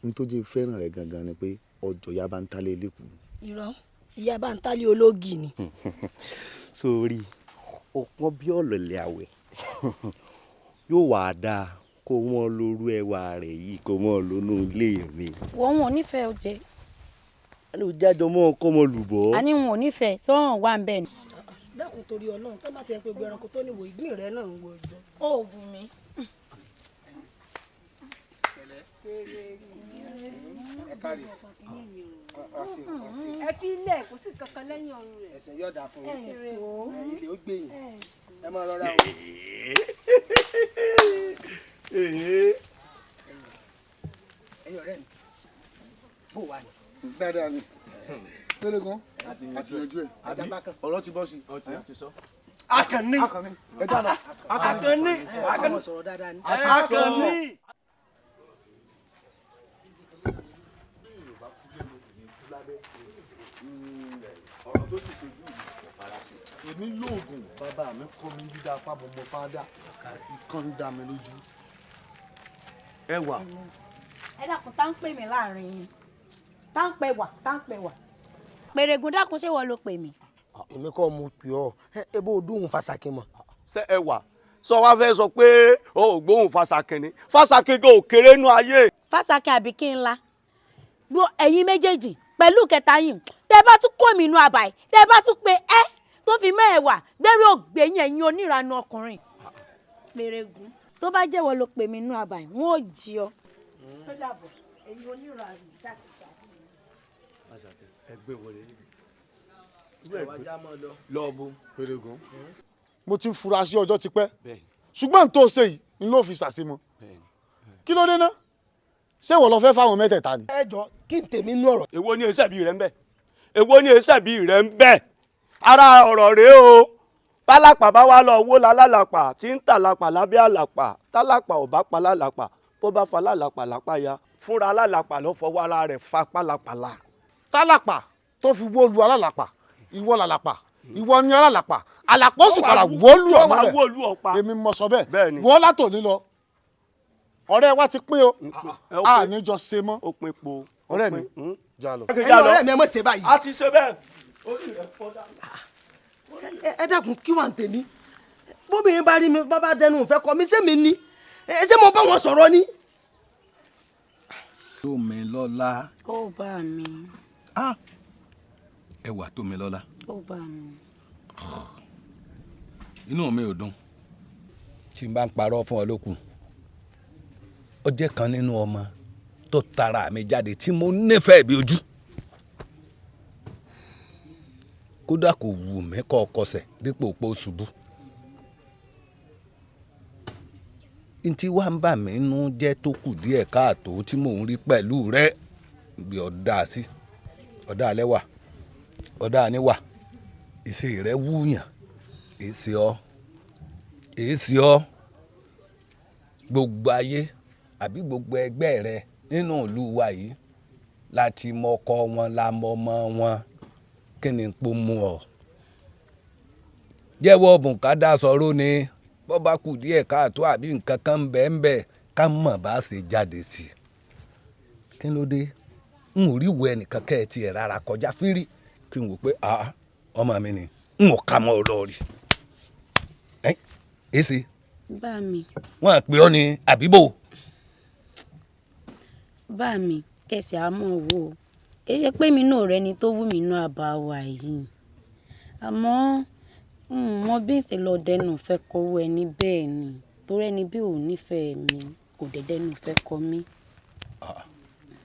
n tó jẹ́ fẹ́ràn rẹ gangan ni pé ọjọ́ ya bá ń tálé lẹ́kùn. Irọ́ ìyá bá ń tálé ológì ni. Sórí ọpọ́n bí ọ̀lọ̀lẹ̀ àwẹ̀ yóò wà dáa kó wọ́n lóru ẹwà rẹ̀ yìí kó wọ́n lónú ilé mi. Wọ́n wọn ò nífẹ̀ẹ́ oúnjẹ. A ní o jájọ mọ́ ọkọ mọ lùbọ́. A ní wọn ò nífẹ̀ẹ́ sọ́hàn wà ń bẹ̀ ni. Dákun torí Ọlọ́run tó bá ti ẹ pé gbogbo ẹranko tó níwò ìgbín rẹ náà ń wo ìjọ. Ó wù mí. Ẹ fi ilẹ̀ kò sí kankan lẹ́yìn ọrùn rẹ̀. Ẹsẹ̀ yóò dà fún yín, ilé ó gbé yín, ẹ máa rọra o. Ẹ̀yin ọ̀rẹ́ mi, bó wà ní. Dáadáa ni Pérégun àti yanjú ẹ, ọ̀rọ̀ ti bọ́ sí. Akànní Akànní Akànní Akànní. Ọ̀rọ̀ tó sì ṣojú mi kò fara sí. Èmi lóògùn bàbá mi kọ́ mi dídá fábọmọ fádà nǹkan ń dá mi lójú. Ẹwà. Ẹ dákun tá ń pè mí láàrin yín, tá ń pè wà, tá ń pè wà. Pèrègùn dákun ṣé wọ́n ló pè mí. Èmi kọ́ mo pè ọ́, ebo odóhùn Fásakin mọ̀. Ṣé ẹwà sọ wá fẹ́ sọ pé o ò gbóhùn Fásakin ni? Fásakin kò kéré nú ayé. Fásakin àbí kí n la gbọ́ ẹ̀yin méjèèjì pẹ̀lú kẹta yìí tẹ́ bá tún kó mi inú àbàyè tẹ́ bá tún pe ẹ́ tó fi mọ́ ẹ̀wà gbẹ́rù ògbẹ́yìn ẹ̀yin oníranu ọkùnrin. Pèrègùn tó bá jẹ́wọ́ ló pè mí inú àbàyè wọn ò jí ọ. Tó dàbọ̀ ẹ̀yin oníranu jàtìjàtì. Ẹgbẹ́ wọlé lọ́ọ̀bù. Pèrègùn mo ti ń fura sí ọjọ́ tipẹ́, ṣùgbọ́n tó ṣe yìí n ló fi ṣàṣemọ́. Kí ló dé ná? Ṣé ìwọ lọ fẹ́ fáwọn mẹ́tẹ̀ẹ̀ta ni. Ẹ jọ kí n tèmi nú ọ̀rọ̀. Èwo ni èsẹ̀bí rẹ̀ ń bẹ̀? Èwo ni èsẹ̀bí rẹ̀ ń bẹ̀? Ara ọ̀rọ̀ rèé o. Pálápàá bá wá lọ wó lálálàpà tí ń tàlápà lábẹ́ àlàpà, tálápà ò bá pa lálàpà, bó bá fa lálàpà lápá ya, fúnra lálàpà ló fọwọ́ ara rẹ̀ fa pálapàla. Tálàpà tó fi wó lu alálàpà, ìwọ làlàpà, ìwọ ni alálàpà, àlàpà ó sì padà wó lu ọmọ rẹ̀. Èmi mọ̀ sọ bẹ́ẹ̀, wọ́n látòní lọ. Ọ̀rẹ́ wa ti pín o, a ní jọ ṣe mọ́. Ọ̀rẹ́ mi já lọ. Ẹ̀yin ọ̀rẹ́ mi ẹ mọ̀ ṣe báyìí. A ti ṣe bẹ́ẹ̀. Ẹ dákun kí wà ń tèmi bóbìnrin bá rí mi bá dẹnu ìfẹ́ kọ mi ṣé mi ni ṣé mo bá wọn sọ̀rọ̀ ni. Tómilọ́lá. Ó bá mi. Ẹwà Tómilọ́lá. Ó bá mi. Inú mi ò dùn tí n bá ń parọ́ fún ọ lókun. Ó jẹ́ kan nínú ọmọ tó tara mi jáde tí mo nífẹ̀ẹ́ bí ojú. Kódà kò wù mí kọ́ ọkọsẹ̀ dípò pé ó ṣubú. Ntí wàá ń bà mí nú jẹ́ tó kù díẹ̀ káàtó tí mò ń rí pẹ̀lú rẹ bí ọ̀dà sí ọ̀dà alẹ́ wà ọ̀dà àníwà ìṣe rẹ wúyàn èsì ọ èsì ọ gbogbo ayé àbí gbogbo ẹgbẹ́ rẹ nínú ìlú wa yìí láti mọ ọkọ wọn la mọ ọmọ wọn kí ni pò mú ọ jẹ́wọ́ bùnkádà sọ̀rọ̀ ni bọ́ bá kù díẹ̀ káàtó àbí nǹkan kan bẹ́ẹ̀ bẹ́ẹ̀ ká mọ̀ bá ṣe jáde sí i kí ló dé n ò rí ìwé ẹnìkan kẹ́ ẹ tiẹ̀ rárá kọjá fírí kí n wò pé ọmọ mi ni n ò ká mọ́ ọ lọ́ọ̀rì ẹ ẹ ṣe. Bá mi. Wọ́n á pè ọ́ ní àbíbò. Bá mi kẹsì àmọ́ wo Kì í ṣe pé mi náà rẹni tó wù mí inú àbá wa yìí, àmọ́ mo bí ń ṣe lọ dẹnu fẹ́ kọwọ́ ẹni bẹ́ẹ̀ ni, torí ẹni bí ò nífẹ̀ẹ́ mi kò dẹ̀dẹ̀nu fẹ́ kọ mí.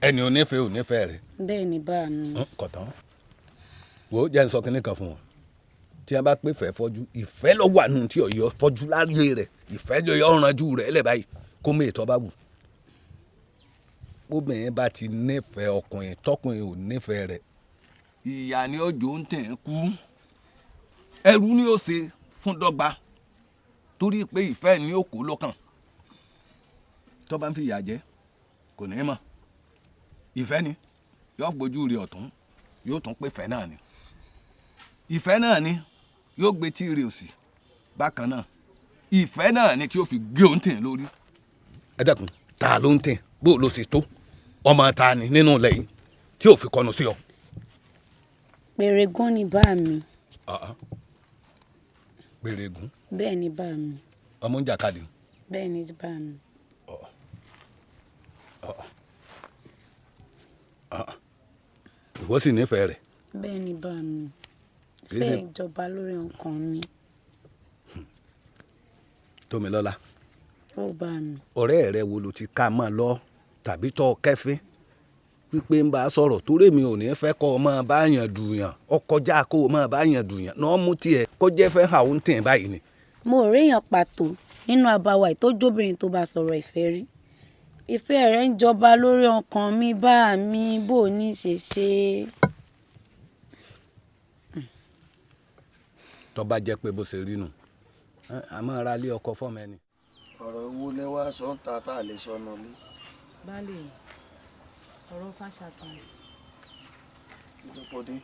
Ẹni ò nífẹ̀ẹ́ ò nífẹ̀ẹ́ rẹ. Bẹ́ẹ̀ ni bá mi. Kọ̀tán wo jẹ́ n sọ kinní kan fún wọn, tí wọ́n bá pè fẹ́ fọ́jú, ìfẹ́ ló wà nù tí ọ̀yọ́ fọ́jú láyé rẹ̀, ìfẹ́ ló yọ ọ̀rànjú rẹ̀ lẹ̀ báyìí kó mú ètò ọba wù. Obìnrin bá ti nífẹ̀ẹ́ ọkùnrin tọkùnrin ò nífẹ̀ẹ́ rẹ̀, ìyá ni ó jò ń tẹ̀ ń kú, ẹrú ni ó ṣe fún dọ́gba, torí pé ìfẹ́ ni ó kó lọ́kàn. Tó bá ń fi ìyà jẹ kò ní mọ̀, ìfẹ́ ni yóò gbójú rẹ̀ ọ̀tún, yóò tún pé ìfẹ́ náà ni, ìfẹ́ náà ni yóò gbé tí rẹ̀ òsì bákan náà, ìfẹ́ náà ni tí ó fi gé òun tẹ̀ lórí. Ẹ dákun, ta ló ń tẹ̀, bó ló ṣe tó, ọmọ ta ni nínú ilẹ̀ yìí tí ò fi kọnu sí ọ. Pèrègún ni bá mi. Pèrègún. Bẹ́ẹ̀ ni bá mi. Ọmọ ń jàkadì. Bẹ́ẹ̀ ni bá mi. Ìwọ sì nífẹ̀ẹ́ rẹ̀. Bẹ́ẹ̀ ni bá mi. Fẹ́ ìjọba lórí ọkàn mi. Tómilọ́lá. Ó bá mi. Ọ̀rẹ́ rẹ wo ló ti ká mọ́ lọ tàbí tọ́ kẹ́fín wípé ń bá a sọ̀rọ̀, torí mi ò ní fẹ́ kọ́ ọ máa bá yàn dùyàn, ọkọjá kó o máa bá yàn dùyàn náà mú tiẹ̀ kó jẹ́ fẹ́ hàn ó ń tẹ̀ báyìí ni. Mo ò réèyàn pàtó nínú àbáwá ìtójóbìnrin tó bá sọ̀rọ̀ ìfẹ́ rí. Ìfẹ́ rẹ̀ ń jọba lórí ọkàn mi bá mi, bó o ní ṣe ṣe. Tó bá jẹ́ pé bó ṣe rí nù, a máa ra ilé ọkọ fọ́mọ ẹni. Ọ̀rọ̀ owó lẹ wá sọ ń ta tá a lè sọ nù mí. Baálé, ọ̀rọ̀ Fáṣàkìn. Ìdókòdé.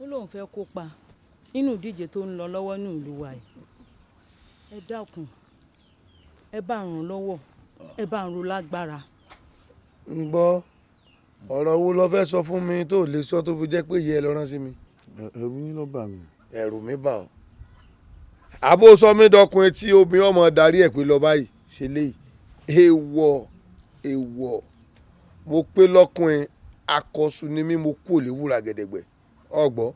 Ó lóun fẹ́ kópa nínú ìdíje tó ń lọ lọ́wọ́ ní ìlú wa yìí. Ẹ dákun, ẹ bá ràn lọ́wọ́, ẹ bá ń ro lágbára. Ń gbọ́, ọ̀rọ̀ wo lo fẹ́ sọ fún mi tó lè sọ tó fi jẹ́ pé ìyá ẹ lọ rán sí mi. Ẹ̀rù yín ló bà mí. Ẹ̀rù mi bà ọ́. Àbó sọ mí dọkùnrin tí obìnrin ọmọ darí ẹ̀ pé lọ báyìí ṣe léyìí. Èèwọ̀ èèwọ̀, mo pé lọ́kùnrin akọ̀sùn ni mí, mo kú òlé wúrà gẹ̀dẹ̀gbẹ̀. Ọgbọ́,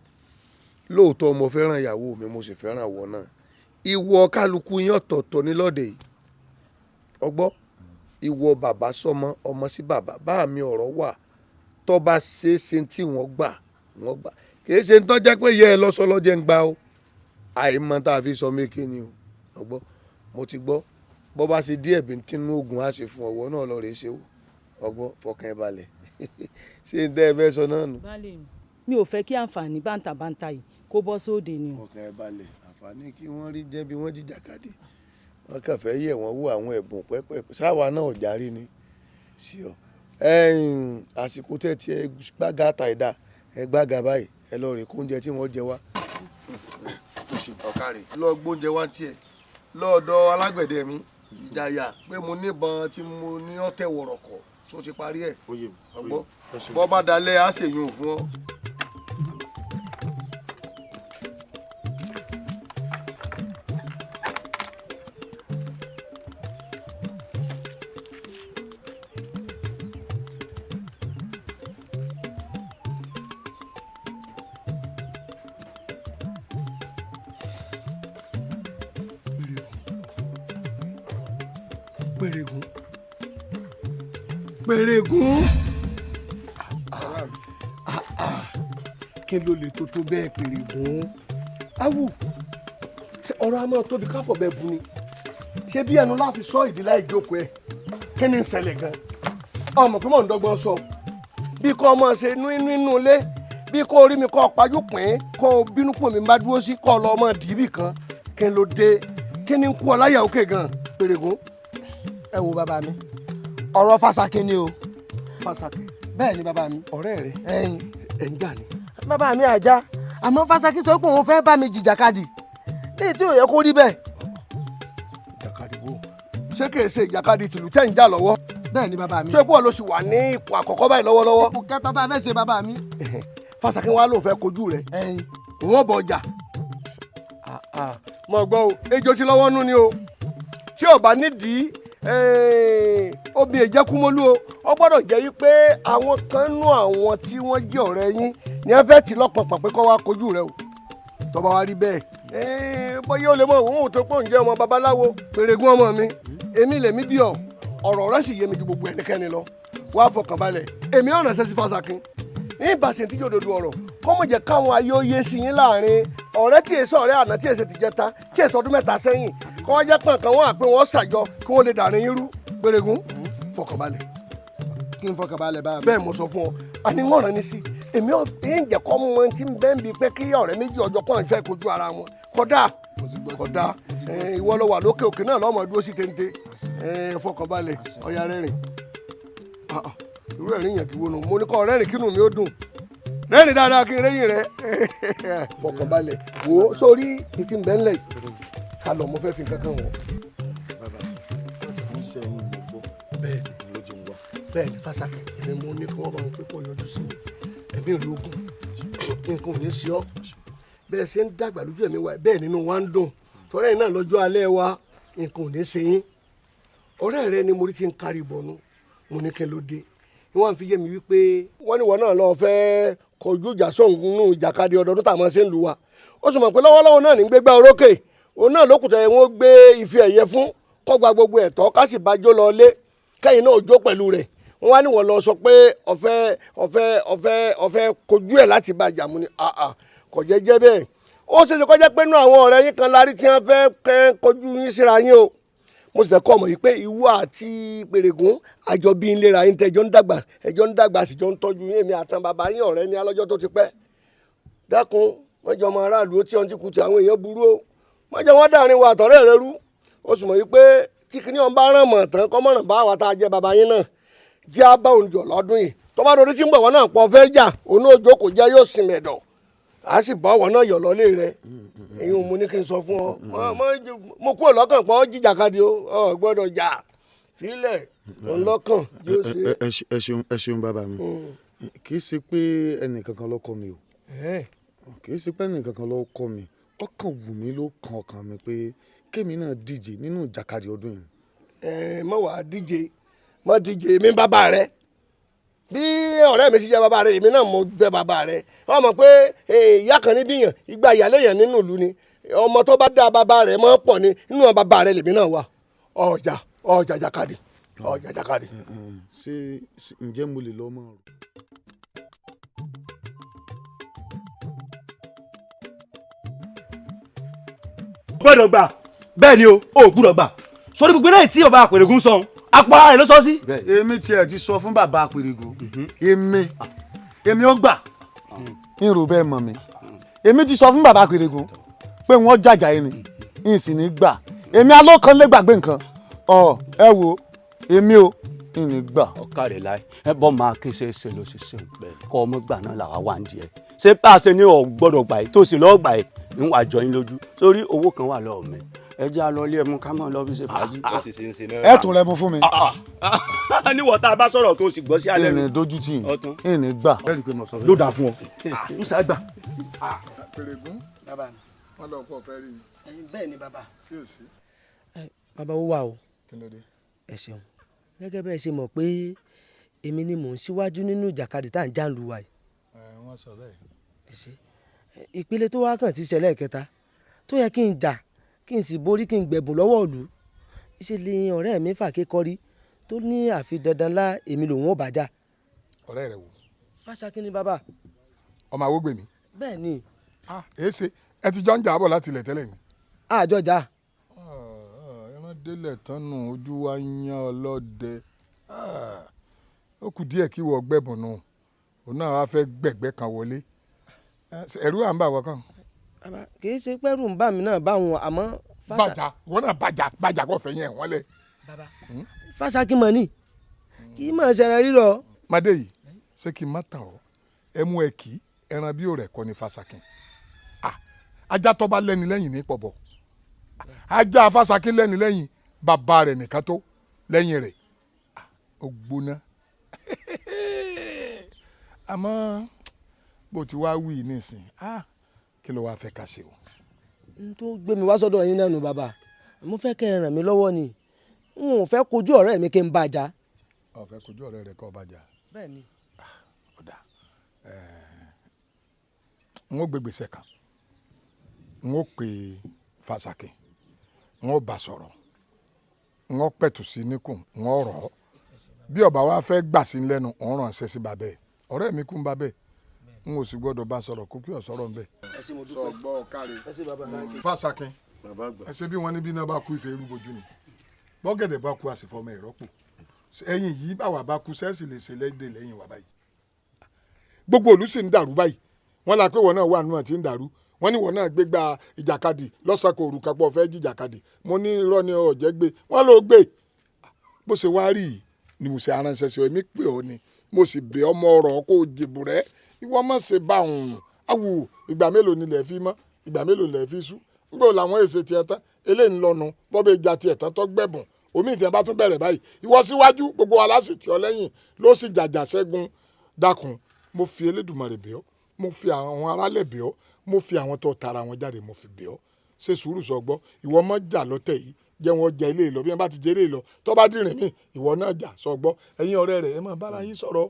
lóòótọ́ mo fẹ́ràn ìyàwó mi, mo sì fẹ́ràn ìwọ náà. Ìwọ kálukú yín ọ̀tọ̀ọ̀tọ̀ ní lọ́dẹ̀ yìí. Ọgbọ́, ìwọ bàbá sọmọ, ọmọ sí bàbá, bá mi ọ̀rọ̀ wà tó bá ṣe é ṣe tí wọ́n gbà, wọ́n gbà. Kì í ṣe ń tọ́jẹ́ pé yẹ ẹ lọ́sọ lọ́jẹ́ ń gbà o. Àìmọ̀ tá a fi sọ méke ni o. Ọgbọ́, mo ti gbọ́, bọ́ bá ṣe díẹ̀ bí tínú oògùn á ṣe fún ọwọ́ náà lọ rèé ṣe o. Ọgbọ́, fọkàn ẹ balẹ̀. Ṣé n tẹ́ ẹ fẹ́ sọ náà nù. Baálé mi, mi ò fẹ́ kí àǹfààní bàǹtàbàǹtà yìí kó bọ́ sóde ni o. Fọkàn ẹ balẹ̀, àǹfààní kí wọ́n rí jẹ́ bí wọ́n jìjàkadì, wọ́n kàn fẹ́ yẹ̀ wọ́n wò àwọn ẹ̀bùn pẹ́pẹ́ sáwa náà ò járí ni sí ọ. Àsìkò tẹ́ ti ẹ gbága ta ìdá, ẹ gbága báyìí, ẹ lọ rè kó oúnjẹ tí wọ́n jẹ wá. Ọ̀kàrẹ̀ lọ gbóúnjẹ wá tiẹ̀ lọ́ọ̀dọ̀ alágbẹ̀dẹ mi ìjàyà pé mo níbọn tí mo ní ọ̀tẹ̀ wọ̀rọ̀kọ̀ tó ti parí ẹ̀. Ọgbọ́, bọ́ bá dalẹ̀ á ṣèyún fún ọ. Pèrègún, Pèrègún, kí ló lè tó tó bẹ́ẹ̀ Pèrègún? Awù, ọ̀rọ̀ a máa tóbi káfọ̀ bẹ́ẹ̀ bu ni. Ṣé bí ẹnu láti sọ ìdí láì jókòó ẹ̀? Kí ni ń ṣẹlẹ̀ gan? Ọmọ pé mò ń dọ́gbọ́n sọ. Bí kò ọmọ ṣe inú inú inú ilé, bí kò rí mi kọ́ pajú pín, kò bínú pò mí bá dúró sí kọ́ lọ ọmọ dìbì kan. Kí ló dé? Kí ni ń kú ọ láyà òkè gan, Pèrègún? Ẹ wo bàbá mi, ọ̀rọ̀ Fáṣàkìn ni o. Fáṣàkìn. Bẹ́ẹ̀ ni bàbá mi. Ọ̀rẹ́ rẹ. Ẹyin. Ẹ̀ ń jà ni. Bàbá mi àjà, àmọ́ Fáṣàkìn sọ pé òun fẹ́ bá mi jìjàkadì léyìí tí ò yẹ kó rí bẹ́ẹ̀. Ìjàkadì wo? Ṣé kìí ṣe ìjàkadì tìlú tẹ́ ń jà lọ́wọ́? Bẹ́ẹ̀ ni bàbá mi. Ṣé bọ́ọ̀ ló sì wà ní ipò àkọ́kọ́ báyìí lọ́wọ́lọ́wọ́? Ipò kẹta tá a fẹ́ ṣe bàbá mi. Fáṣàkìn wa lóun fẹ́ kojú rẹ̀. Ẹyin. Wọ́n bọ̀ ọjà. Mo gbọ́ o, ejò ti lọ́wọ́ nú ni o. Tí ò bá nídìí Obì ìjẹkúmọ́lú o, ó gbọ́dọ̀ jẹ́ wípé àwọn kan nú àwọn tí wọ́n jẹ́ ọ̀rẹ́ yín ni wọ́n fẹ́ tì lọ́pọ̀pọ̀ pé kó wá kojú rẹ o. Tó bá wá rí bẹ́ẹ̀, bóyá ó lè mọ òun tó pọ̀ ń jẹ́ ọmọ babaláwo. Pèrègún ọmọ mi, èmi lèmi bí ọ, ọ̀rọ̀ rẹ sì yé mi ju gbogbo ẹnikẹ́ni lọ. Wá fọkàn balẹ̀, èmi ọ̀nà ṣẹ́sí Fásakin ní ìbáṣe tí yóò dodo ọ̀rọ̀ kọ́mọ̀ jẹ́ káwọn ayé ó yé sí yín láàrin ọ̀rẹ́ tí èso ọ̀rẹ́ àná tí èso ti jẹta tí èso ọdún mẹ́ta sẹ́yìn kọ́ wọ́n jẹ́ pọ̀n kan wọ́n àpé wọ́n ṣàjọ kí wọ́n lè dàrin yín rú. Pèrègún fọkànbalẹ̀. Kí n fọkànbalẹ̀ bá mi. Bẹ́ẹ̀ mo sọ fún ọ, àní wọ́n rán ni sí èmi ò ń jẹ́ kọ́ mọ tí ń bẹ́ẹ̀ bí pé kí ọ̀rẹ́ méjì ọjọ́ pọ̀n jọ ìkojú ara wọn. Kódà kódà ìwọ lọ wà lókè òkè náà lọ́mọ dúró sí téńté. Fọkànbalẹ̀, ọ̀ya rẹ́rìn. Irú ẹ̀rín yẹn kí wo nu, mo ní kọ́ rẹ́rìn kínú mi ó dùn, rẹ́rìn dáadáa kí n rẹ́yìn rẹ. Fọkànbalẹ̀, wò ó sórí ìtì ń bẹ́ ńlẹ̀ yìí ká lọ, mo fẹ́ fi nǹkan kan wọ̀. Bẹ́ẹ̀ ni Fásakin, èmi mo ní kí wọ́n bá ń pé kó yọjú sí mi, ẹ̀mí ìlú ogun nǹkan ò ní sí ọ. Bẹ́ẹ̀ ṣe ń dàgbà lójú ẹ̀mí wa bẹ́ẹ̀ nínú wa ń dùn, tọ́lá yìí náà lọ́jọ́ alẹ́ wa nǹkan ò ní ṣe yín. Ọ̀rẹ́ rẹ ni mo rí ti ń kárí ìbọnú, mo ní kí n ló dé, wọ́n fi yé mi wípé wọ́n ní wọ́n náà lọ́ọ́ fẹ́ kọjú ìjà sóhun nù ìjàkadì ọdọọdún táwọn ṣe ń lu wa. Ó sì mọ̀ pé lọ́wọ́lọ́wọ́ náà ní gbégbá orókè, òun náà lókùtà yẹn wọ́n gbé ife ẹ̀yẹ fún kọ́gba gbogbo ẹ̀tọ́ ká sì bá jó lọ lé kẹ́yìn náà jó pẹ̀lú rẹ̀. Wọ́n wá ní wọ́n lọ sọ pé ọ̀fẹ́ ọ̀fẹ́ ọ̀fẹ́ ọ̀fẹ́ kojú ẹ̀ láti bá jà mú ni àà kò jẹ́ jẹ́ bẹ́ẹ̀. Ó ṣeéṣe kó jẹ́ pé nínú àwọn ọ̀rẹ́ yín kan lárí tí wọ́n fẹ́ kojú yín síra yín o. Mo sì fẹ́ kọ́ ọmọ yìí pé ìwọ àti Pèrègún àjọ bíi ń lera yín tẹ́ ẹjọ́ ń dàgbà ẹjọ́ ń dàgbà sì jọ ń tọ́jú yín, èmi àtàn bàbá yín ọ̀rẹ́ ní alọ́jọ́ tó ti pẹ́. Dákun wọ́n jọ ọmọ aráàlú ó tí wọ́n ti kú ti àwọn èèyàn burú o, wọ́n jẹ́ wọ́n dàrin wa àtọ̀rẹ́ rẹ rú. Ó sì mọ̀ yìí pé tí kinní ọ̀n bá ràn mọ̀ tán kọ́mọ̀ràn bá wa tá a jẹ́ bàbá yín náà jẹ́ á bá òun jọ lọ́dún yìí. Tó bá dorí tí ń bọ̀ wọ́n náà pọ̀ fẹ́ jà òun náà jókòó jẹ́ yóò sinmi ẹ̀dọ̀ a sì bá wọn náà yọ̀ lọ́lé rẹ. Èyí ò mú ní kí n sọ fún ọ, mo kúrò lọ́kàn pọ̀ jìjàkadì o, ọ gbọ́dọ̀ jà fílẹ̀ òun lọ́kàn yóò ṣe. Ẹ ṣeun, ẹ ṣeun bàbá mi. Kì í ṣe pé ẹnìkankan ló kọ́ mi o, kì í ṣe pé ẹnìkankan ló kọ́ mi, ọkàn wù mí ló kan ọkàn mi pé kémi náà díje nínú ìjàkadì ọdún yìí. Ẹ mọ wàá díje, mọ díje, èmi bàbá rẹ bí ọ̀rẹ́ mi sì jẹ́ bàbá rẹ, èmi náà mo jẹ́ bàbá rẹ. Wọ́n mọ̀ pé ìyá kan níbí yàn ìgbà ìyàlẹ́ yàn nínú ìlú ni ọmọ tó bá dá bàbá rẹ mọ́ pọ̀ ni, nínú bàbá rẹ lèmi náà wà. Ọjà ọjà jàkadì, ọjà jàkadì. Ṣé ǹjẹ́ mo lè lọ mọ́ ọ? Gbọ́dọ̀ gbà bẹ́ẹ̀ ni o, ò gbúdọ̀ gbà sórí gbogbo eléyìí tí bàbá Àpèrègún sọ apá ara rẹ̀ ló sọ sí. Èmi tiẹ̀ ti sọ fún bàbá Àpèrègún, èmi ó gbà ń rò bẹ́ẹ̀ mọ̀ mi. Èmi ti sọ fún bàbá Àpèrègún pé wọ́n jàjà yìí ni n sì ní gbà. Èmi alókan lè gbàgbé nǹkan ọ ẹ wo èmi ò ní gbà. Ọ̀ka rẹ̀ láì ẹ bọ́ máa kí ṣe ṣe ló ṣe ṣe kọ́ ọmọ gbà náà làwa wà ń di ẹ ṣé bá a ṣe ní ọ̀ gbọ́dọ̀ gbà yìí tó sì lọ́ọ́ gbà yìí ń wà jọ yín lójú sórí owó kan wà lọ́ọ̀ mi ẹ jẹ́ a lọ ilé ẹmu ká máa lọ fi ṣe fàájì. Ẹ tún rẹ mu fún mi. Níwọ̀ tá a bá sọ̀rọ̀ tó o sì gbọ́ sí alẹ́ mi. Ìní dojú tì í ìní gbà. Ló dáa fún ọ n sá gbà. Pèrègún wọn lọ pọ fẹ́ rí mi. Bẹ́ẹ̀ ni bàbá. Sí ò sí. Bàbá ó wà o. Kí ló dé? Ẹ ṣeun, gẹ́gẹ́ bẹ́ẹ̀ ṣe mọ̀ pé èmi ni mò ń síwájú nínú ìjàkadì tá à ń já lu wa yìí. Wọ́n sọ bẹ́ẹ̀. Ẹ ṣe ìpele tó wá kàn ti ṣẹlẹ̀ kẹta tó yẹ kí n jà kí n sì borí kí n gbẹ̀bùn lọ́wọ́ ìlú ṣe lè ọ̀rẹ́ mi fà kékọ́rí tó ní àfi dandan lá èmi lòun ò bá jà. Ọ̀rẹ́ rẹ wò. Fásakin ni bàbá. Ọmọ Awógbèmí. Bẹ́ẹ̀ ni. Èé ṣe ẹ ti jọ ń jà bọ̀ láti ilẹ̀ tẹ́lẹ̀ ni. Àjọ jà. Ẹran délẹ̀ tán nù ojú wa yan ọlọ́dẹ ó kù díẹ̀ kí wọ́n gbẹ̀bùn nù òun náà wá fẹ́ gbẹ̀gbẹ́ kan wọlé ẹ̀rú à ń bà wọ́n kàn. Bàbá kì í ṣe pẹ́rù ń bà mí náà báwọn àmọ́. Bàjá wọn náà bàjá bàjá kò fẹ́ yẹn wọ́n lẹ̀. Bàbá Fásakin mọ̀ ni kì í mọ̀ ṣẹlẹ̀ rírọ̀. Madé yìí ṣé kí n má tàn ọ́ ẹ mú ẹ kì í ẹran bí òrẹ̀ kọ́ ni Fásakin ajá tó bá lẹ́ni lẹ́yìn ní pọ̀bọ̀ ajá Fásakin lẹ́ni lẹ́yìn bàbá rẹ̀ nìkan tó lẹ́yìn rẹ̀ ó gbóná àmọ́ bó ti wá wí nísìn kí ló wá fẹ́ ká ṣe o. N tó gbé mi wá sọ́dọ̀ yín náà nù bàbá, mo fẹ́ kẹ́ ẹ ràn mí lọ́wọ́ ni. N ò fẹ́ kojú ọ̀rẹ́ mi kí n bá a jà. Ó fẹ́ kojú ọ̀rẹ́ rẹ kó bá jà. Bẹ́ẹ̀ni. Ọ̀dà n ó gbé gbèsè kan, n ó pè Fásakin, n ó bá sọ̀rọ̀, n ó pẹ̀tù sí níkùn, n ó rọ̀ ọ́. Bí ọba wa fẹ́ gbà sí lẹ́nu, òun ránṣẹ́ sí bàbá ẹ̀. Ọ̀rẹ́ mi kú ń bàbá ẹ̀, n ò sì gbọ́dọ̀ bá sọ̀rọ̀ kó kí ọ̀ sọ̀rọ̀ ń bẹ̀. Sọ gbọ́ káre Fásakin, ẹ ṣe bí wọ́n ní bí iná bá kú ìfẹ́ irúbojú ni, bọ́gẹ̀dẹ̀ bá kú àsìfọ́mọ ìrọ́pò. Ẹ̀yin yìí báwa bá kú sẹ́ẹ̀sì lè ṣe lẹ́dẹ̀ lẹ́yìn wa báyìí. Gbogbo ìlú sì ń dàrú báyìí. Wọ́n la pé wọ́n náà wà nù àti ń dàrú. Wọ́n ní wọ́n náà gbégbá ìjàkadì lọ́sàkó òrùka pọ̀ fẹ́ jìjàkadì. Mo ní irọ́ ni ọ̀jẹ̀ gbé, wọ́n ló gbé. Bó ṣe wá rí yìí ni mo ṣe aránṣẹ́ sí ọ, èmi pè ọ ni mo sì bẹ̀ ọmọ ọ̀rọ̀ kó o jèbù rẹ. Ìwọ má ṣe bá òun awù. Ìgbà mélòó ni ilẹ̀ fi mọ́, ìgbà mélòó ilẹ̀ fi sú. Nígbà làwọn èsè tiẹ̀ tán, eléyìí ń lọnu bọ́bẹ̀ ìjà tiẹ̀ tán tó gbẹ̀bùn. Omi ìtẹ̀ bá tún bẹ̀rẹ̀ báyìí, ìwọ síwájú gbogbo wa láti tì ọ lẹ́yìn ló sì jàjà ṣẹ́gun. Dákun, mo fi Elédùmarè bẹ̀ ọ́, mo fi àwọn aráàlẹ̀ bẹ̀ ọ́, mo fi àwọn tó tara wọn jáde mo fi bẹ̀ ọ́. Ṣe sùúrù sọ gbọ́, ìwọ mọ́ jà lọ́tẹ̀ yìí, jẹ́ wọn jẹ ilé lọ. Bí wọn bá ti jẹ ilé lọ, tó bá dìrìn mí, ìwọ náà jà sọ gbọ́. Ẹ̀yin ọ̀rẹ́ rẹ̀ ẹ máa bára yín sọ̀rọ̀.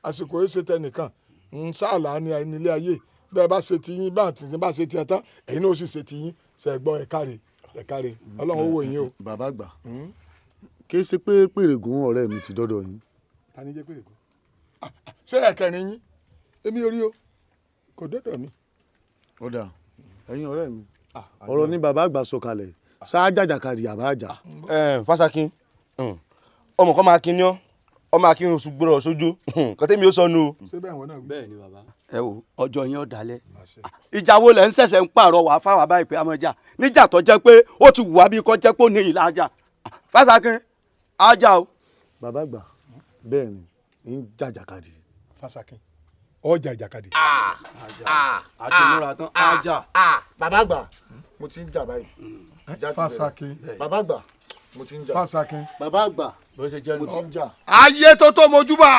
Àsìkò yìí ṣe tẹnìkan ń sáàlà ní ilé ayé. Bẹ́ẹ̀ bá ṣe ti yín, bá àti bá ṣe tiẹ̀ tán, ẹ̀yin náà ó sì ṣe ti yín. Ṣe gbọ́, ẹ káre, ẹ káre, Ọlọ́run ó wò yín o. Bàbá àgbà, kì í ṣe pé Pèrègùn ọ̀rẹ́ mi ti dọ́dọ̀ yín. Ta ni jẹ́ Pèrègùn? Ṣé ẹ̀kẹrin yín? Èmi ò rí o, kò dọ́dọ̀ mi. Ó dáa, ẹ̀yin ọ̀rẹ́ mi, ọ̀rọ̀ ni bàbá àgbà sọ kalẹ̀, ṣáájà jàkadì àbá àjà. Fásakin, ọmọ kan máa kín ní ọ, ọmọ akin oṣù gbọ́dọ̀ sójú kọ́tẹ́ mi ó sọnù o. Ṣé bẹ́ẹ̀ wọ́n náà wí. Bẹ́ẹ̀ ni bàbá. Ẹ wo ọjọ́ yẹn ó dalẹ̀. Ìjà wo lẹ̀ ń ṣẹ̀ṣẹ̀ ń pààrọ̀ wá fáwọn báyìí pé a máa jà níjà tó jẹ́ pé ó ti wù wá bí kò jẹ́ pé ó ní ìlà ajá. Fásakin, ajá o. Bàbá àgbà, bẹ́ẹ̀ ni ń jàjàkadì. Fásakin, ọjà ìjàkadì. Àti múra tán, ajá. Bàbá àgbà, mo ti ń jà báyìí. Fásakin. Bàbá àgbà, mo ti ń jà. Fásakin. Bàbá àgbà, mo ti ń jà. Ayé tó tó mojúbà,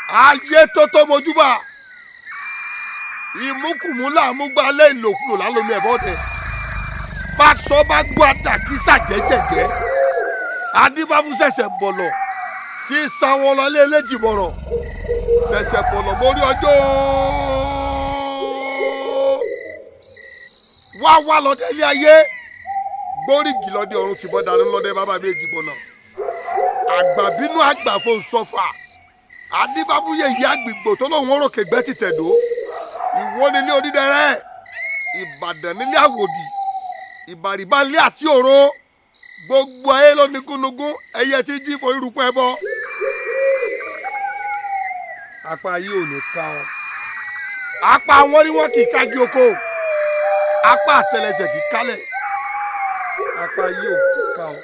ayé tó tó mojúbà, ìmúkùmú làmúgbà lé ìlòkulò lálómi ẹ̀fọ́ tẹ. Bá sọ bá gbọ́ àdàkísà jẹ́jẹ̀jẹ́, adífáfú ṣẹ̀ṣẹ̀ bọ̀lọ̀ tí sanwó lọ lé eléjì bọ̀rọ̀, ṣẹ̀ṣẹ̀ bọ̀lọ̀ mórí ọjọ́ wá wá lọ́dẹ ilé ayé, gbórígì lọ́dẹ ọ̀run ti bọ́ dànù lọ́dẹ bàbá mi èjì bọ̀nà. Àgbàbínú àgbàfo sọfà, adífáfúyè yìí àgbègbè tó lóun òròkè gbẹ́ ti tẹ̀dó. Ìwọ nílé onídẹrẹ́, Ìbàdàn nílé àwòdì, Ìbàrìbà nílé àti òro. Gbogbo ayé ló ní gúnugún, ẹyẹ tí jí forí rúpẹ́ bọ́. Apá yìí ò ní ká ọ. Apá wọn ni wọn kì í kájú oko, apá àtẹlẹsẹ̀ kì í kálẹ̀. Apá yìí ò ká ọ.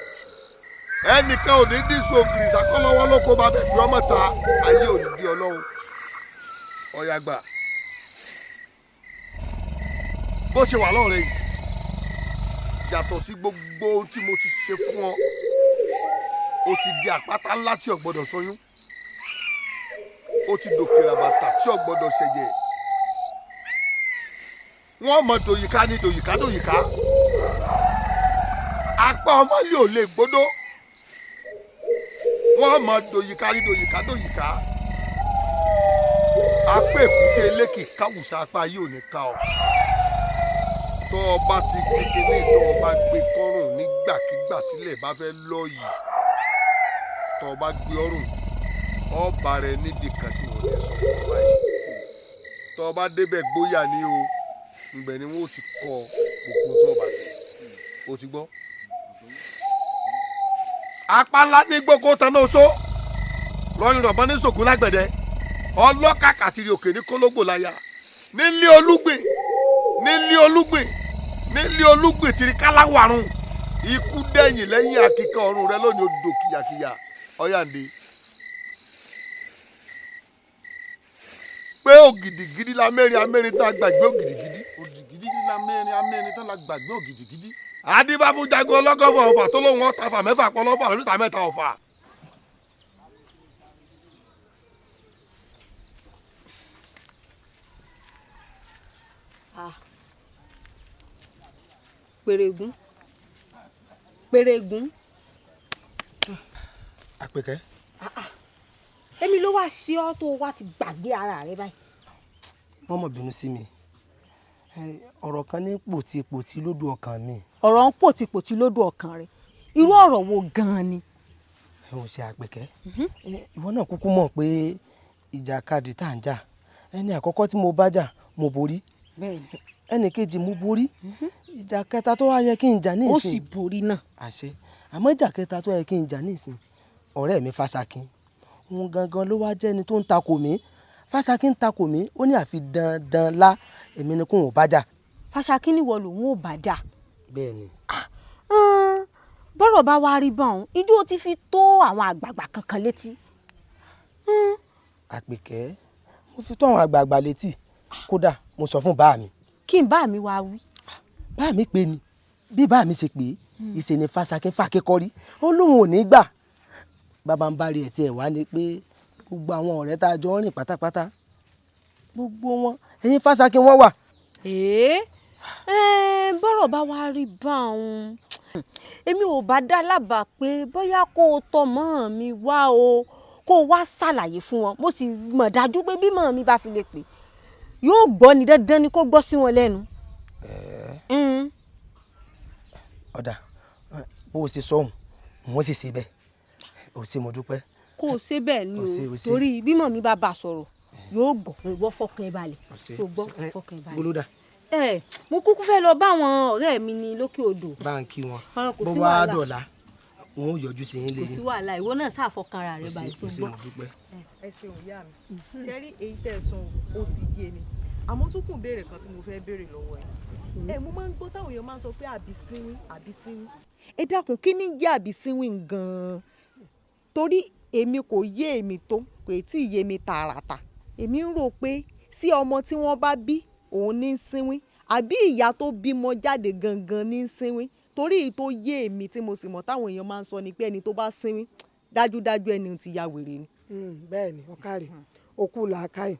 Ẹnìkan ò ní dísù ògìrì ìsàkọ́lọ́wọ́ ló kó bá bẹ̀ pé ọmọ ta. Ayé ò ní di ọlọ́run. Ọ̀yà gbà. Bó ṣe wà lọ́rẹ̀ yìí, yàtọ̀ sí gbogbo ohun tí mo ti ṣe fún ọ, o ti di àpáta ńlá tí ò gbọ́dọ̀ sọyún, o ti dòkèrè àbàtà tí ò gbọ́dọ̀ ṣẹ̀jẹ̀. Wọ́n mọ dòyìká ní dòyìká dòyìká. Apá ọmọ yìí ò lè gbódó. Wọ́n mọ dòyìká ní dòyìká dòyìká. Apá èkúté elékì káwùsà apá yìí ò ní ká ọ. Tó o bá ti kékeré, tó o bá gbé kọ́rùn nígbàkigbà tílẹ̀ bá fẹ́ lọ yìí, tó o bá gbé ọrùn, ọba rẹ níbi kan tí wọ́n lè sọ fún ọ báyìí. Tó o bá débẹ̀ gbóyà ni o, ǹgbẹ́ ni wọ́n ó ti kọ́ gbogbo tó o bá ṣe. O ti gbọ́. Apá ńlá ní gbogbo taná oṣó, lọ́yìn rọ̀bọ́n ní sògùn lágbẹ̀dẹ, ọlọ́kàkà tìrì òkè ní kólógbò láyà, nílé olúgbìn, nílé olúgbìn, nílé olúgbìn tìrì káláwàrún. Ikú dẹ̀yìn lẹ́yìn àkíkà ọ̀run rẹ lónìí, ó dò kìyàkìyà. Ọ̀yàǹde pé ògìdìgídí la mẹ́rin amẹ́rin tán gbàgbé ògìdìgídí. Ògìdìgídí la mẹ́rin amẹ́rin tán la gbàgbé ògìdìgídí. Adífáfú jagun ọlọ́gọ́fọ̀ ọ̀fà tó lóun ọ̀tá fà mẹ́fà pọ̀ lọ́fà lóríta mẹ́ta ọ̀fà. Pèrègún, Pèrègún, Àpèkẹ́. Èmi ló wá sí ọ tó wá ti gbàgbé ara rẹ báyìí. Wọ́n mọ̀ bínú sí mi, ọ̀rọ̀ kan ní pòtipòti lódò ọkàn mi. Ọ̀rọ̀ ń pòtipòti lódò ọkàn rẹ, irú ọ̀rọ̀ wo gan-an ni. Ẹ ò ṣe Àpèkẹ́, ìwọ náà kúkú mọ̀ pé ìjàkadì tá à ń jà, ẹni àkọ́kọ́ tí mo bá jà mo borí, ẹnì kejì mo borí, ìjà kẹta tó wá yẹ kí n jà ní ìsìn. Ó sì borí náà. Àṣẹ, àmọ́ ìjà kẹta tó yẹ kí n jà ní ìsìn, ọ̀rẹ́ mi Fáṣakin òun gangan ló wá jẹ́ ẹni tó ń takò mí. Fáṣakin ń takò mí, ó ní àfi dandan lá èmi ni kóun ò bá jà. Fáṣakin níwọ lòun ò bá jà. Bẹ́ẹ̀ni. Bọ́rọ̀ bá wá rí báwọn, ijó ti fi tó àwọn àgbààgbà kankan létí. Àpèkẹ́, mo fi tó àwọn àgbààgbà létí, kódà mo sọ fún bàá mi. Kí n bá mi wá wí. Bàá mi pè ní, bí bàá mi ṣe pè é, ìṣe ni Fáṣakin fàkékọ́rí, ó lóun ò ní gbà. Bàbá ń bá rí ẹ̀ tiẹ̀ wá ni pé gbogbo àwọn ọ̀rẹ́ tá a jọ ń rìn pátápátá gbogbo wọn ẹ̀yìn Fáṣakin wọ́n wà. Bọ́rọ̀ bá wá rí báwọn, èmi ò bá dá lábàá pé bóyá kó o tọ̀ mọ́ mi wá o, kó o wá ṣàlàyé fún wọn. Mo sì mọ̀ dájú pé bí mọ́ mi bá fi lè pè yóò gbọ́ ni, dandan ni kó gbọ́ sí wọn lẹ́nu. Ọ̀dà, bó o ṣe sọ òun wọ́n sì ṣe bẹ́ẹ̀, o ṣé, mo dúpẹ́. Kó o ṣe bẹ́ẹ̀ ni o, torí bímọ mi bá bá a sọ̀rọ̀ yóò gbọ́. Ìwọ fọkàn ẹ balẹ̀, tó gbọ́, fọkàn ẹ balẹ̀. Gbólódà. Mo kúkú fẹ́ lọ bá àwọn ọ̀rẹ́ mi ní lókè odò. Bá ń kí wọn, bó wá dọ̀la wọn ò yọjú sí yín lẹ́yìn. Kò sí wàhálà, ìwọ náà ṣàfọkàn ara rẹ balẹ̀ tó gbọ́. O ṣé, mo dúpẹ́. Ẹ ṣeun ìyá mi, ṣe rí èyí tẹ́ ẹ sọ ó ti yé mi, àmọ́ tún kù béèrè kan tí mo fẹ́ béèrè lọ́wọ́ ẹ. Mo máa ń gbọ́ táwọn èèyàn máa ń sọ pé àbísínwín àbísínwín. Ẹ dákun, kí ni jẹ́ àbísínwín gan-an? Torí èmi kò yé èmi tó, kò tí ì yé mi tààràtà. Èmi ń rò pé sí ọmọ tí wọ́n bá bí òun ní sínwín, àbí ìyá tó bímọ jáde gangan ní sínwín. Torí èyí tó yé èmi tí mo sì mọ̀ táwọn èèyàn máa ń sọ ni pé ẹni tó bá sínwín dájúdájú ẹni tí ya wèrè ni. Bẹ́ẹ̀ ni, ọ̀kàrè òkú làákàyè,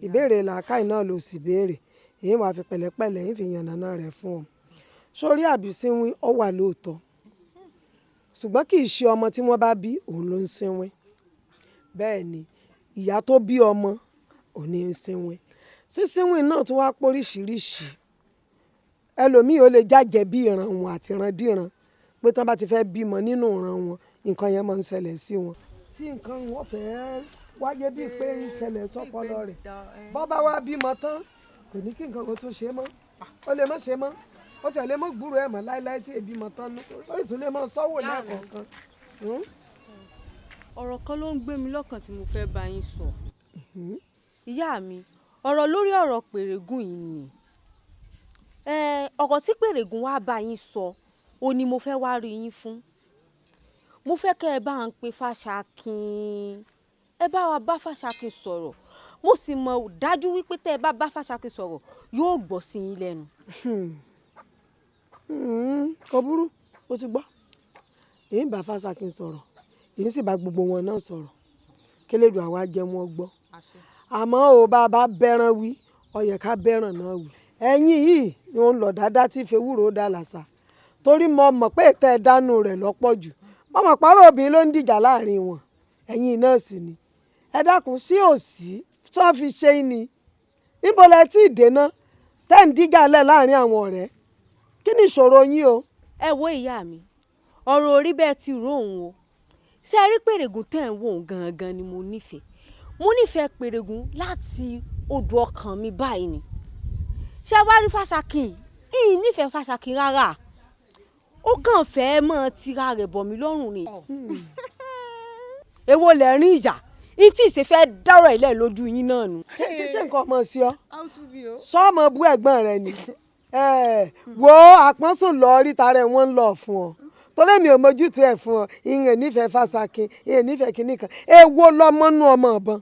ìbéèrè làákàyè náà ló sì béèrè, èyí wàá fi pẹ̀lẹ́pẹ̀lẹ́ ń fi yànnàná rẹ̀ fún ọ. Sórí àbísínwín ó wà lóòótọ́, ṣùgbọ́n kì í ṣe ọmọ tí wọ́n bá bí òun ló ń sínwín. Bẹ́ẹ̀ ni, ìyá tó bí ọmọ òun ní ń sínwín. Sísínwín náà tún wá póríṣiríṣi. Ẹlòmíì ó lè jájẹ bí ìran wọn àti ìrandíran, pé tí wọ́n bá ti fẹ́ bímọ nínú ìran wọn, nǹkan yẹn máa ń ṣẹlẹ̀ sí wọn. Tí nǹkan wọn fẹ́ẹ́ wáyé bíi pé ń ṣẹlẹ̀ sọ́pọlọ rẹ̀, bọ́ bá wá bímọ tán kò ní kí nǹkan kan tún ṣe mọ́, ó lè má ṣe mọ́, ó tẹ̀lé mọ́ gbúrò ẹ̀ mọ́ láéláé tí ebi mọ́ tán nú, ó sì tún lè mọ́ sọ́wọ́ lẹ́ẹ̀kọ̀ọ̀kan. Ọ̀rọ̀ kan ló ń gbé mi lọ́kàn tí mo fẹ́ bá yín sọ. Ìyá mi, ọ̀rọ̀ lórí ọ̀rọ̀ Pèrègùn yìí ni. Ọ̀rọ̀ tí Pèrègùn wá bá yín sọ, ó ní mo fẹ́ wá rí yín fún. Mo fẹ́ kẹ́ ẹ bá ń pe Fáṣakin, ẹ bá wa bá Fáṣakin sọ̀rọ̀. Mo sì mọ̀ dájú wípé tẹ́ ẹ bá bá Fáṣakin sọ̀rọ̀ yóò gbọ́ sí yín lẹ́nu. Kò burú, ó ti gbọ́. Èyí ń bá Fáṣakin sọ̀rọ̀, èyí sì bá gbogbo wọn náà sọ̀rọ̀, kélédùn àwa jẹ́ wọn gbọ́. Àmọ́ ò bá bá bẹ́ràn wí, ó yẹ ká bẹ́ràn náà wí. Ẹ̀yin yìí ni òun lọ dáadáa tí fewúro dá làṣà, torí mo mọ̀ pé ìtẹ́ ẹ dánú rẹ̀ lọ́pọ̀ jù. Mo mọ̀ pàrọ̀ obìnrin ló ń dìjà láàrin wọn, ẹ̀yin náà sì ni. Ẹ dákun, sí òsì sọ fi ṣe ni, níbo lẹ tí ì dènà tẹ́ ń díjà lẹ̀ láàrin àwọn ọ̀rẹ́? Kí ni ìṣòro yín o. Ẹ wo ìyá mi, ọ̀rọ̀ orí bẹ́ẹ̀ ti rò òun o. Ṣé ẹ rí Pèrègùn tẹ́ ẹ̀ ń wò ó gangan ni mo nífẹ̀ẹ́. Mo nífẹ̀ẹ́ Pèrègùn láti odò ọkàn mi báyìí ni. Ṣé wá rí Fáṣakin? Ìyìn nífẹ̀ẹ́ Fáṣakin rárá. Ó kàn fẹ́ẹ́ mọ́ tira rẹ̀ bọ̀ mí lọ́rùn ni. Èwo lẹ̀ rín ìyá? Ní tí ìṣe fẹ́ dárọ̀ ilẹ̀ lójú yín náà nù. Ṣé nǹkan ọmọ sí ọ? Sọ́ọ̀mọ bú ẹ̀gbọ́n rẹ ni. Wo àpọ́nsùn lọ ríta rẹ̀ wọ́n ń lọ fún ọ. Torí mi ò mójútó ẹ̀ fún ọ, ìyẹn nífẹ̀ẹ́ Fáṣakin, ìyẹn nífẹ̀ẹ́ kínní kan. Èwo lọmọ nú ọmọ ọ̀bọ̀n?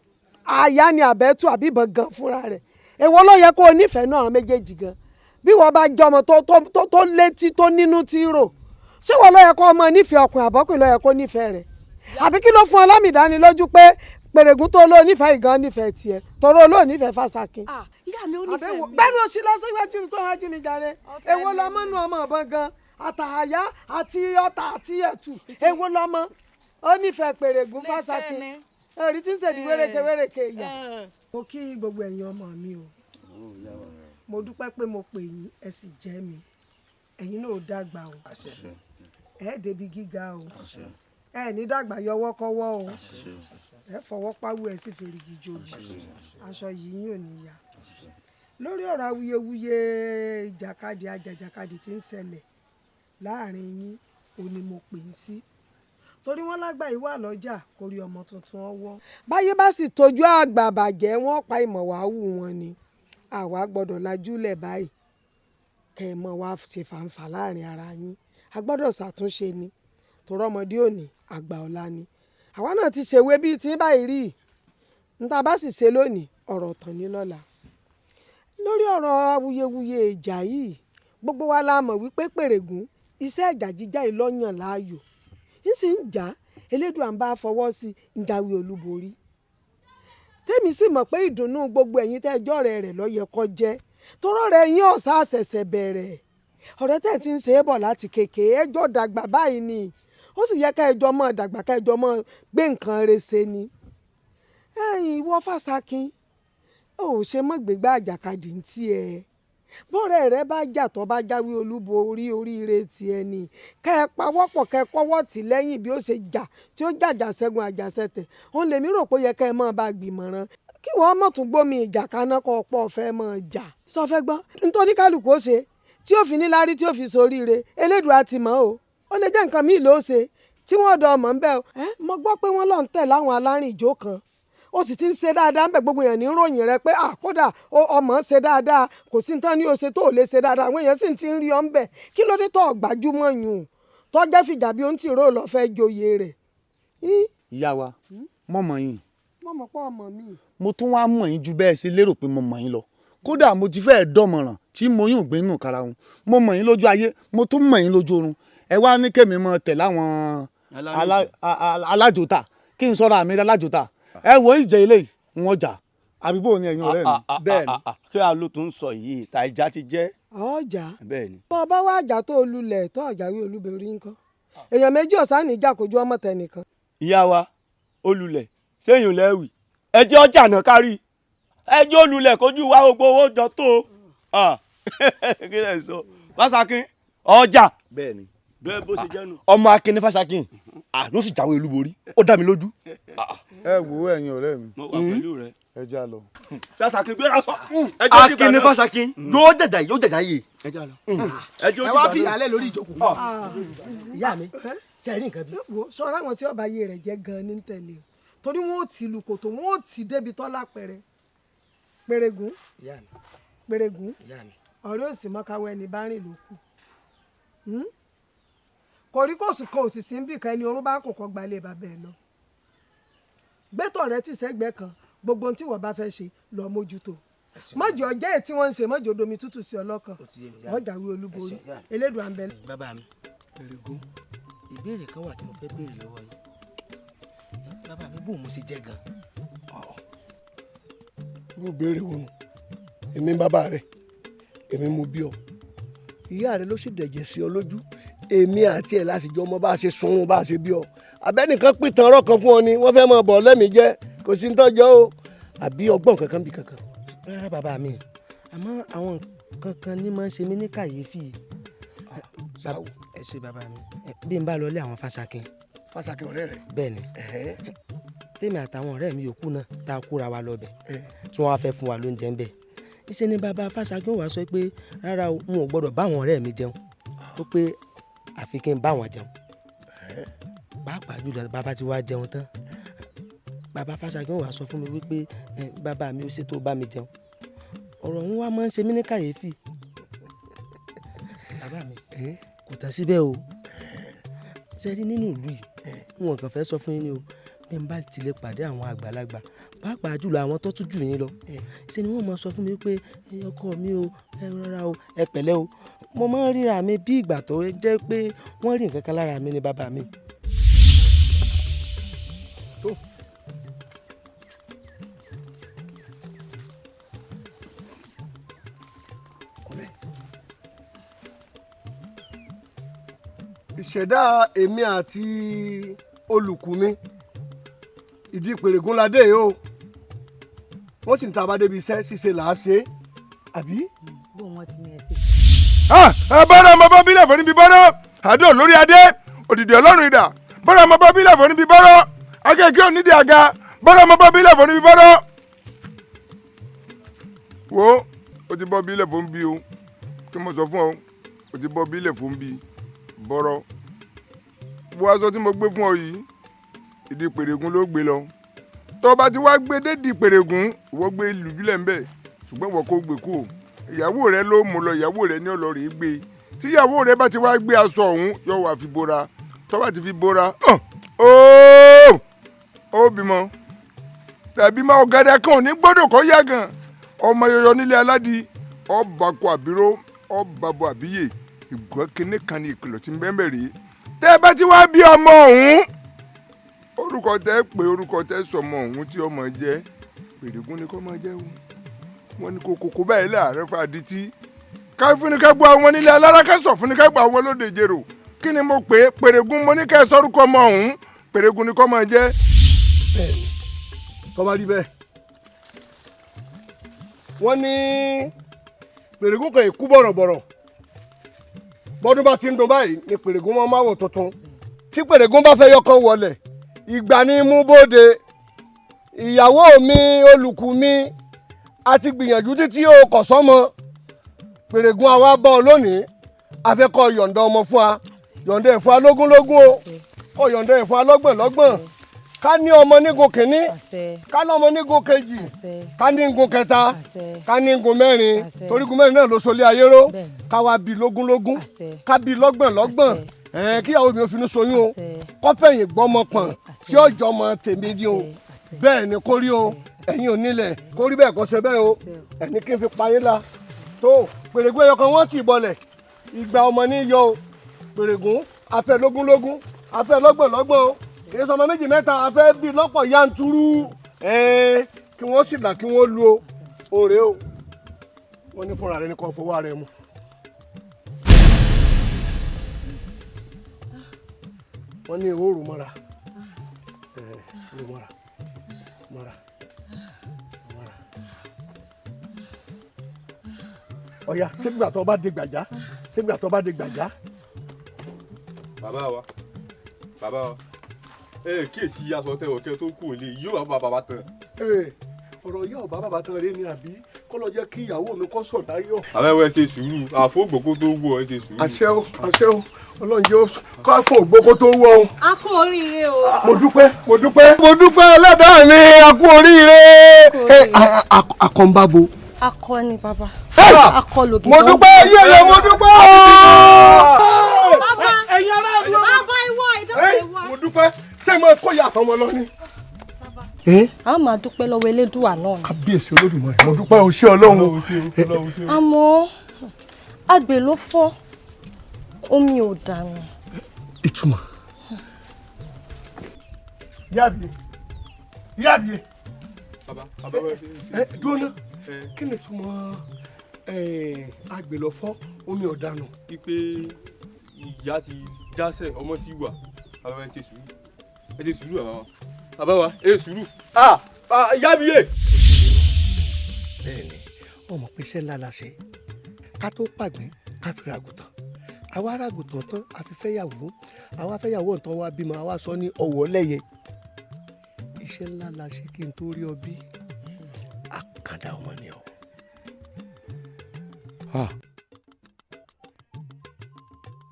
Àyà ni àbẹ́tù àbí ìbọn gan fúnra rẹ̀. Èwo ló yẹ kó o nífẹ̀ẹ́ náà méjèèjì gan? Bí wọ́n bá jọmọ tó létí tó nínú tí rò, ṣé wọ́n ló yẹ kó ọmọ nífẹ̀ẹ́ ọkùnrin àbọ́kùnrin ló yẹ kó nífẹ̀ẹ́ rẹ̀? Àbí kí ló fún ọ lámìdánilójú pé Pèrègùn tó lóò nífẹ̀ẹ́ ìgan nífẹ̀ẹ́ tiẹ̀, tọrọ olóò nífẹ̀ẹ́ Fáṣakin? Ìyá mi ò nífẹ̀ẹ́ mi. Bẹ́ẹ̀ni o sì lọ síwájú mi kó wájú mi jàre. Èwo lọmọ nú ọmọ ọ̀bọ̀n gan? Àtàyà àti ọ̀tà àti ẹ̀tù, èwo lọmọ? Ó nífẹ̀ẹ́ Pèrègún Fásakin orí tí ń ṣèdí wéréke wéréke ìyá. Mo kí gbogbo ẹ̀yin ọmọ mi o, mo dúpẹ́ pé mo pè yín ẹ sì jẹ́ mi. Ẹ̀yin náà ò dàgbà o, ẹ débi gíga o, ẹ ní dàgbà yọwọ́kọ́wọ́ o, ẹ fọwọ́ páwú ẹ sì fèrègì jòbì, aṣọ yìí yín ò ní ya. Lórí ọ̀rọ̀ awuyewuye ìjàkadì ajàjàkadì tí ń ṣẹlẹ̀ láàrin yín ò ní mo pè ń sí, torí wọ́n lágbà yìí wà lọ́jà kò rí ọmọ tuntun ọwọ́. Báyé bá sì tójú àgbà bàjẹ́ wọ́n pa ìmọ̀ wàá wù wọn ni, àwa gbọ́dọ̀ lajúlẹ̀ báyìí kẹ́ ẹ mọ̀ wá ṣe fàǹfà láàrin ara yín. A gbọ́dọ̀ ṣàtúnṣe ni, torí ọmọdé òní àgbà ọ̀la ni. Àwa náà ti ṣèwé bíi tí báyìí rí n ta bá sì ṣe lónìí ọ̀rọ̀ tán ní lọ́la. Lórí ọ̀rọ̀ awuyewuye ìjà yìí gbogbo wa la mọ̀ wípé Pèrègún iṣẹ́ ìjà jíjà yìí lọ́yàn láàyò ń sì ń jà, Elédùà ń bá fọwọ́ sí ń jáwé olúborí. Tèmi sì mọ̀ pé ìdùnnú gbogbo ẹ̀yin tẹ́ ẹjọ́ rẹ̀ rẹ̀ ló yẹ kó jẹ́, torọ́ rẹ̀ yín ọ̀sà àṣẹ̀ṣẹ̀ bẹ̀rẹ̀, ọ̀rẹ́ tẹ̀ ti ń ṣe é bọ̀ láti kékeré, ẹjọ́ dàgbà báyìí ni, ó sì yẹ ká ẹjọ́ mọ́ dàgbà ká ẹjọ́ mọ́ gbé nǹkan rẹ̀ ṣe ni. Ẹ̀yin ìwọ Fásakin ò ṣe mọ́ gbégbá àjàkadì ń tiẹ̀, bọ́ọ̀rẹ́ rẹ bá jà tó bá jáwé olúborí oríire tiẹ̀ ni, kẹ́ ẹ pawọ́pọ̀ kẹ́ ẹ kọ́wọ́ tì lẹ́yìn bí ó ṣe jà tí ó jàjà ṣẹ́gun àjàṣẹ́tẹ̀, òun lèmi rò pé ó yẹ kẹ́ ẹ mọ́ bá gbìmọ̀ràn kí wọ́n mọ̀ tún gbómi ìjà kaná kọ́ ọ̀pọ̀ ọ̀fẹ́ mọ̀ jà. Sọ fẹ́ gbọ́ nítorí kálukú ó ṣe tí ó fi níláárí tí ó fi soríire, Elédùà ti mọ̀ o, ó lè jẹ́ nǹkan míì ló ṣe tí wọ́n dọ̀ ọmọ ń bẹ́ o. Mo gbọ́ pé wọ́n lọ ń tẹ̀ láwọn alárìnjó kan, ó sì ti ń ṣe dáadáa ńbẹ, gbogbo èèyàn ní ròyìn rẹ pé àkódà ọmọ ṣe dáadáa, kò sí tán ní o ṣe tó ò lè ṣe dáadáa, àwọn èèyàn sì ti ń rí ọ ńbẹ. Kí ló dé tó gbajúmọ̀ yùn tó jẹ́ fìjà bí ó ń tìró lọ fẹ́ joyè rẹ̀. Ìyá wa mo mọ̀ yín. Mo mọ̀ pé ọmọ mi. Mo tún wá mọ̀ yín ju bẹ́ẹ̀ ṣe lérò pé mo mọ̀ yín lọ, kódà mo ti fẹ́ẹ̀ dọ̀mọ̀ràn tí mo yún gbé nù kára wọn. Mo mọ̀ yín lójú ayé, mo tún mọ̀ yín lójú oorun. Ẹ wá ní kémi mọ̀ tẹ̀ láwọn alájòta kí n sọ̀rọ̀ àmì alájòta. Ẹ wo ìjẹ ilé yìí wọn jà àbí bò ní ẹ̀yin ọ̀rẹ́ mi. Bẹ́ẹ̀ ni kí a ló tún sọ yìí ta ìjà ti jẹ́. Ọjà bẹ́ẹ̀ ni. Bọ́ ọ bá wá àjà tó lulẹ̀ tó àjàwé olúborí ńkọ́, èèyàn méjì ọ̀sán níjà kojú ọmọ tẹnìkan. Ìyá wa olùlẹ̀ sẹ́yìn lẹ́wì ẹ jẹ́ ọjà náà kárí, ẹ jẹ́ olùlẹ̀ kojú wa gbogbo owó jọ tó kí lẹ sọ Fásakin ọjà. Bẹ́ẹ̀ ni bẹ́ẹ̀ bó ṣe jẹ́ nu. Ọmọ Akin ní Fásakin ló sì jáwé olúborí, ó dá mi lójú. Ẹ wo ẹ̀yin ọ̀rẹ́ mi, mo wà pẹ̀lú rẹ. Ẹ já lọ. Fásakin gbéra sọ. Akin ní Fásakin yóò jẹjà yóò jẹjà yìí. Ẹ já lọ. Ẹ wá fi ìyàlẹ́ lórí ìjókòó. Ìyá mi ṣe rí nǹkan bí. Wo sọ̀rọ̀ àwọn tí ọba ayé rẹ̀ jẹ́ gan-an ní tẹ̀lé o, torí wọn ò ti lu kòtò, wọn ò ti débi tọ́lá pẹ̀rẹ̀. Pèrègún Pèrègún ọ̀rẹ́ òsì mọ́káwọ́ ẹni bá rìn ló kù kòríkòsùn kan òsì sí ń bì kan, ẹni orún bá kò kọ́ gbalẹ̀ bàbá ẹ lọ. Gbẹ́tọ̀ rẹ ti sẹ́gbẹ́ kan, gbogbo ohun tí wọ́n bá fẹ́ ṣe lọ mójútó, mọ́jọ jẹ́ èyí tí wọ́n ń ṣe, mọ́jọ domi tútù sí ọlọ́kàn, ọjàwé olúborí Elédùà ń bẹ. Bàbá mi Pèrègún, ìbéèrè kan wà tí mo fẹ́ béèrè lọ́wọ́ yín. Bàbá mi bò mo ṣe jẹ́ gan. Irú béèrè wo nù? Èmi bàbá rẹ, èmi mo bí ọ, ìyá rẹ ló sì dẹ̀jẹ̀ sí ọ lójú, èmi àti ẹ̀ láti jọ ọmọ bá a ṣe sunrun bá a ṣe bí ọ. Abẹ́nìkan pìtàn ọ̀rọ̀ kan fún ọ ni wọ́n fẹ́ máa bọ̀ lẹ́mìí jẹ́, kò sí ń tọ́jọ́ o, àbí ọgbọ́n kankan bí kankan. Rárá bàbá mi, àmọ́ àwọn kankan ní máa ń ṣe mí ní kàyéfì. Ẹ ṣe bàbá mi, bí n bá lọ lé àwọn Fásakin. Fásakin ọ̀rẹ́ rẹ. Bẹ́ẹ̀ ni, tèmi àtàwọn ọ̀rẹ́ mi yòókù náà tá a kóra wa lọ bẹ̀ tí wọ́n á fẹ́ fún wa lóúnjẹ ń bẹ̀. Ìṣe ni bàbá Fásakin wá sọ pé rárá o, n ò gbọ́dọ̀ bá àwọn ọ̀rẹ́ mi jẹun, ó pé àfi kí n bá wọn jẹun. Pàápàá jùlọ bàbá ti wá jẹun tán, bàbá Fásakin wá sọ fún mi wípé bàbá mi ò ṣe tó bá mi jẹun. Ọ̀rọ̀ òun wá máa ń ṣe mí ní kàyéfì. Bàbá mi kò tán síbẹ̀ o, ṣe rí nínú ìlú yìí wọn kàn fẹ́ sọ fún yín ni o, bí n bá ti lè pàdé àwọn àgbàlagbà pàápàá jùlọ àwọn tó tún jù yín lọ, ṣe ni wọ́n máa sọ fún mi pé ọkọ mi o, ẹ rọra o, ẹ pẹ̀lẹ́ o. Mo máa ń ríra mi bí ìgbà tó jẹ́ pé wọ́n rí nǹkan kan lára mi ni bàbá mi. Ìṣẹ̀dá èmi àti Olùkù mi, ìdí Pèrègún ládé yìí o. Wọ́n sì ń ta abádébi iṣẹ́ ṣíṣe là á ṣe, àbí. Bó wọn ti ní ẹ ṣe. Bọ́dọ̀ ọmọ bá bílẹ̀ fún níbi bọ́dọ̀ àdó lórí adé òdìdí ọlọ́run ìdà. Bọ́dọ̀ ọmọ bá bílẹ̀ fún níbi bọ́dọ̀ akẹ́kẹ́ onídìí àga. Bọ́dọ̀ ọmọ bá bílẹ̀ fún níbi bọ́dọ̀. Wo o ti bọ́ bílẹ̀ fún bí o, kí mo sọ fún ọ, o ti bọ́ bílẹ̀ fún bí bọ́rọ̀. Wo aṣọ tí mo gbé fún ọ yìí, ìdí Pèrègún ló gbé lọ. Tó bá ti wá gbé dédìí Pèrègún, ìwọ gbé lùjúlẹ̀ ńbẹ̀, ṣùgbọ́n ìwọ kò gbé kú o. Ìyàwó rẹ ló mú lọ, ìyàwó rẹ ní ọlọ́rìí gbé. Tíyàwó rẹ bá ti wá gbé aṣọ ọ̀hún, yóò wá fi bora. Tó bá ti fi bora, ó bímọ. Tàbí máa ọ̀gádà kan ò ní gbọ́dọ̀ kọ́ yá gan. Ọmọ yọyọ nílé aládìí, ọba kọ àbíró, ọba bọ àbíyè. Ìgbọ́ kinní kan ní ìkìlọ̀ tí ń bẹ́ẹ̀ bẹ́ẹ̀ rèé. Tẹ́ ẹ bá ti wá bí ọmọ ọ̀hún, orúkọ tẹ́ pé orúkọ tẹ́ sọmọ ọ̀hún tí ọmọ jẹ́ Pèrègún ni kò máa jẹ́ o. Wọ́n ní kókó báyìí láàárẹ̀ fún adití. Ká fúnni ká gbọ́ àwọn nílé alára, ká sọ fúnni ká gbọ́ àwọn lóde ìjẹrò. Kí ni mo pè é? Pèrègún mo ní ká ẹ sọ́rúkọ ọmọ ọ̀hún, Pèrègún ni kò máa jẹ́. Bẹ́ẹ̀ni, tó bá rí bẹ́ẹ̀, wọ́n ní Pèrègún kan ìkú bọ̀rọ̀bọ̀rọ̀. Bọ́dún bá ti ń dùn báyìí ni Pèrègún máa ń máwò tuntun. Tí Pèrègún bá fẹ́ yọkan wọlé, ìgbà ni mú bóde. Ìyàwó mi, olùkù mi, a ti gbìyànjú títí o kò sọ́mọ. Pèrègún àwa bọ́ ọ lónìí, a fẹ́ kó yọ̀ǹda ọmọ fún wa. Yọ̀ǹda ẹ̀ fún wa lógúnlógún o, kó yọ̀ǹda ẹ̀ fún wa lọ́gbọ̀n lọ́gbọ̀n. Ká ní ọmọ nígun kìíní, ká ní ọmọ nígun kejì, ká ní igun kẹta, ká ní igun mẹ́rin, torí igun mẹ́rin náà ló solé ayé ró. Ká wá bí lógúnlógún, ká bí lọ́gbọ̀n lọ́gbọ̀n. Kíyàwó mi ò finú soyún o, kọ́fẹ̀yìn gbọ́mọ pọ̀n tí ọjọ́ ọmọ tèmi ni o. Bẹ́ẹ̀ ni kórí o, ẹ̀yin ò nílẹ̀ kórí bẹ́ẹ̀ kọ́ ṣe bẹ́ẹ̀ o. Ẹ̀ní kí n fi pa yín la tó. Pèrègún ẹyọ kan wọ́n ti bọlẹ̀, ìgbà ọmọ ní yọ o. Pèrègún afẹ́ lógúnlógún, afẹ́ lọ́gbọ̀n lọ́gbọ̀n o. Kì í sọmọ méjì mẹ́ta, afẹ́ bí lọ́pọ̀ yanturu, kí wọ́n sì là kí wọ́n lu o. Òrè o, wọ́n ní fúnra rẹ ní kò fọwọ́ rẹ mu. Wọ́n ní ìwé òrù mọ́ra, mọ́ra, mọ́ra, mọ́ra. Ọ̀ya, ṣégbà tó bá dé gbàjá, ṣégbà tó bá dé gbàjá. Bàbá wa, bàbá wa, ẹ kíyèsí aṣọ tẹ ọkẹ tó kù lè yóò bá bàbá tán. Ọ̀rọ̀ yóò bá bàbá tán rẹ ni àbí kó lọ jẹ́ kí ìyàwó mi kó sọ̀ láyọ̀. Àbẹ̀wò ẹ ṣe sùúrù, àfọ̀gbòkó tó wù ọ ẹ ṣe sùúrù. Àṣẹ o, àṣẹ o, Ọlọ́run jẹ́ kó àfọ̀gbòkó tó wù ọ. A kú oríire o. Mo dúpẹ́, mo dúpẹ́. Mo dúpẹ́ ẹlẹ́dàá mi, a kú oríire. Akọ̀ǹbàbò. Akọni bàbá. Akọlògì. Mo dúpẹ́ yẹ̀yẹ̀, mo dúpẹ́ o. Bàbá ẹ̀yin ará ìlú. Bàbá ìwọ ìdókòwò ìwọ. Mo dúpẹ́, ṣé mo kó ìyá àtọmọ lọ ni? A máa dúpẹ́ lọ́wọ́ Elédùà náà ni. Kábíyèsí Olódùmarè, mo dúpẹ́ o ṣé Ọlọ́run o. Àmọ́ àgbè ló fọ́, omi ò dànù. Ìtumọ̀. Yáàbíye, yáàbíye. Bàbá, bàbá ẹ dúró ná, kí ni ìtumọ̀ àgbè ló fọ́, omi ò dànù? Wípé ìyá ti jásẹ̀, ọmọ sì wà. Bàbá ẹ ṣe sùúrù, ẹ ṣe sùúrù bàbá wa. Bàbá wa, ẹ sùúrù. Ìyá mi yé. Bẹ́ẹ̀ni, ọmọ pé iṣẹ́ ńlá la ṣe. Ká tó pàgbín, ká fi ràgùtàn. Àwa ràgùtàn tán, a fi fẹ́yàwó. Àwa fẹ́yàwó tán wá bímọ, àwa sọ ní ọ̀wọ́ lẹ́yẹ. Iṣẹ́ ńlá la ṣe kí n tó rí ọ bí. Àkàndá ọmọ ni ọ.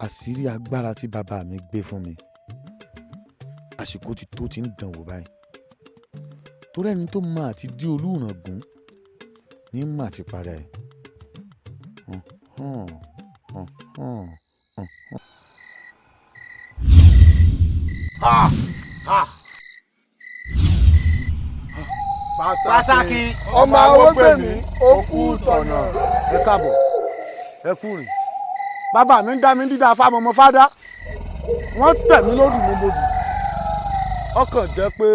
Àṣírí agbára tí bàbá mi gbé fún mi, àsìkò ti tó ti ń dánwò báyìí. Torí ẹni tó máa ti dí Olúrangún ní mà ti padà ẹ̀. Pàṣàkì ọmọ Awógbèmí ó kú tọ̀nà. Ẹ káàbọ̀, ẹ kú rìn. Bàbá mi ń dá mi dídá fáwọn ọmọ fádá. Wọ́n tẹ̀ mí lódù mo bodù. Ọkàn jẹ́ pé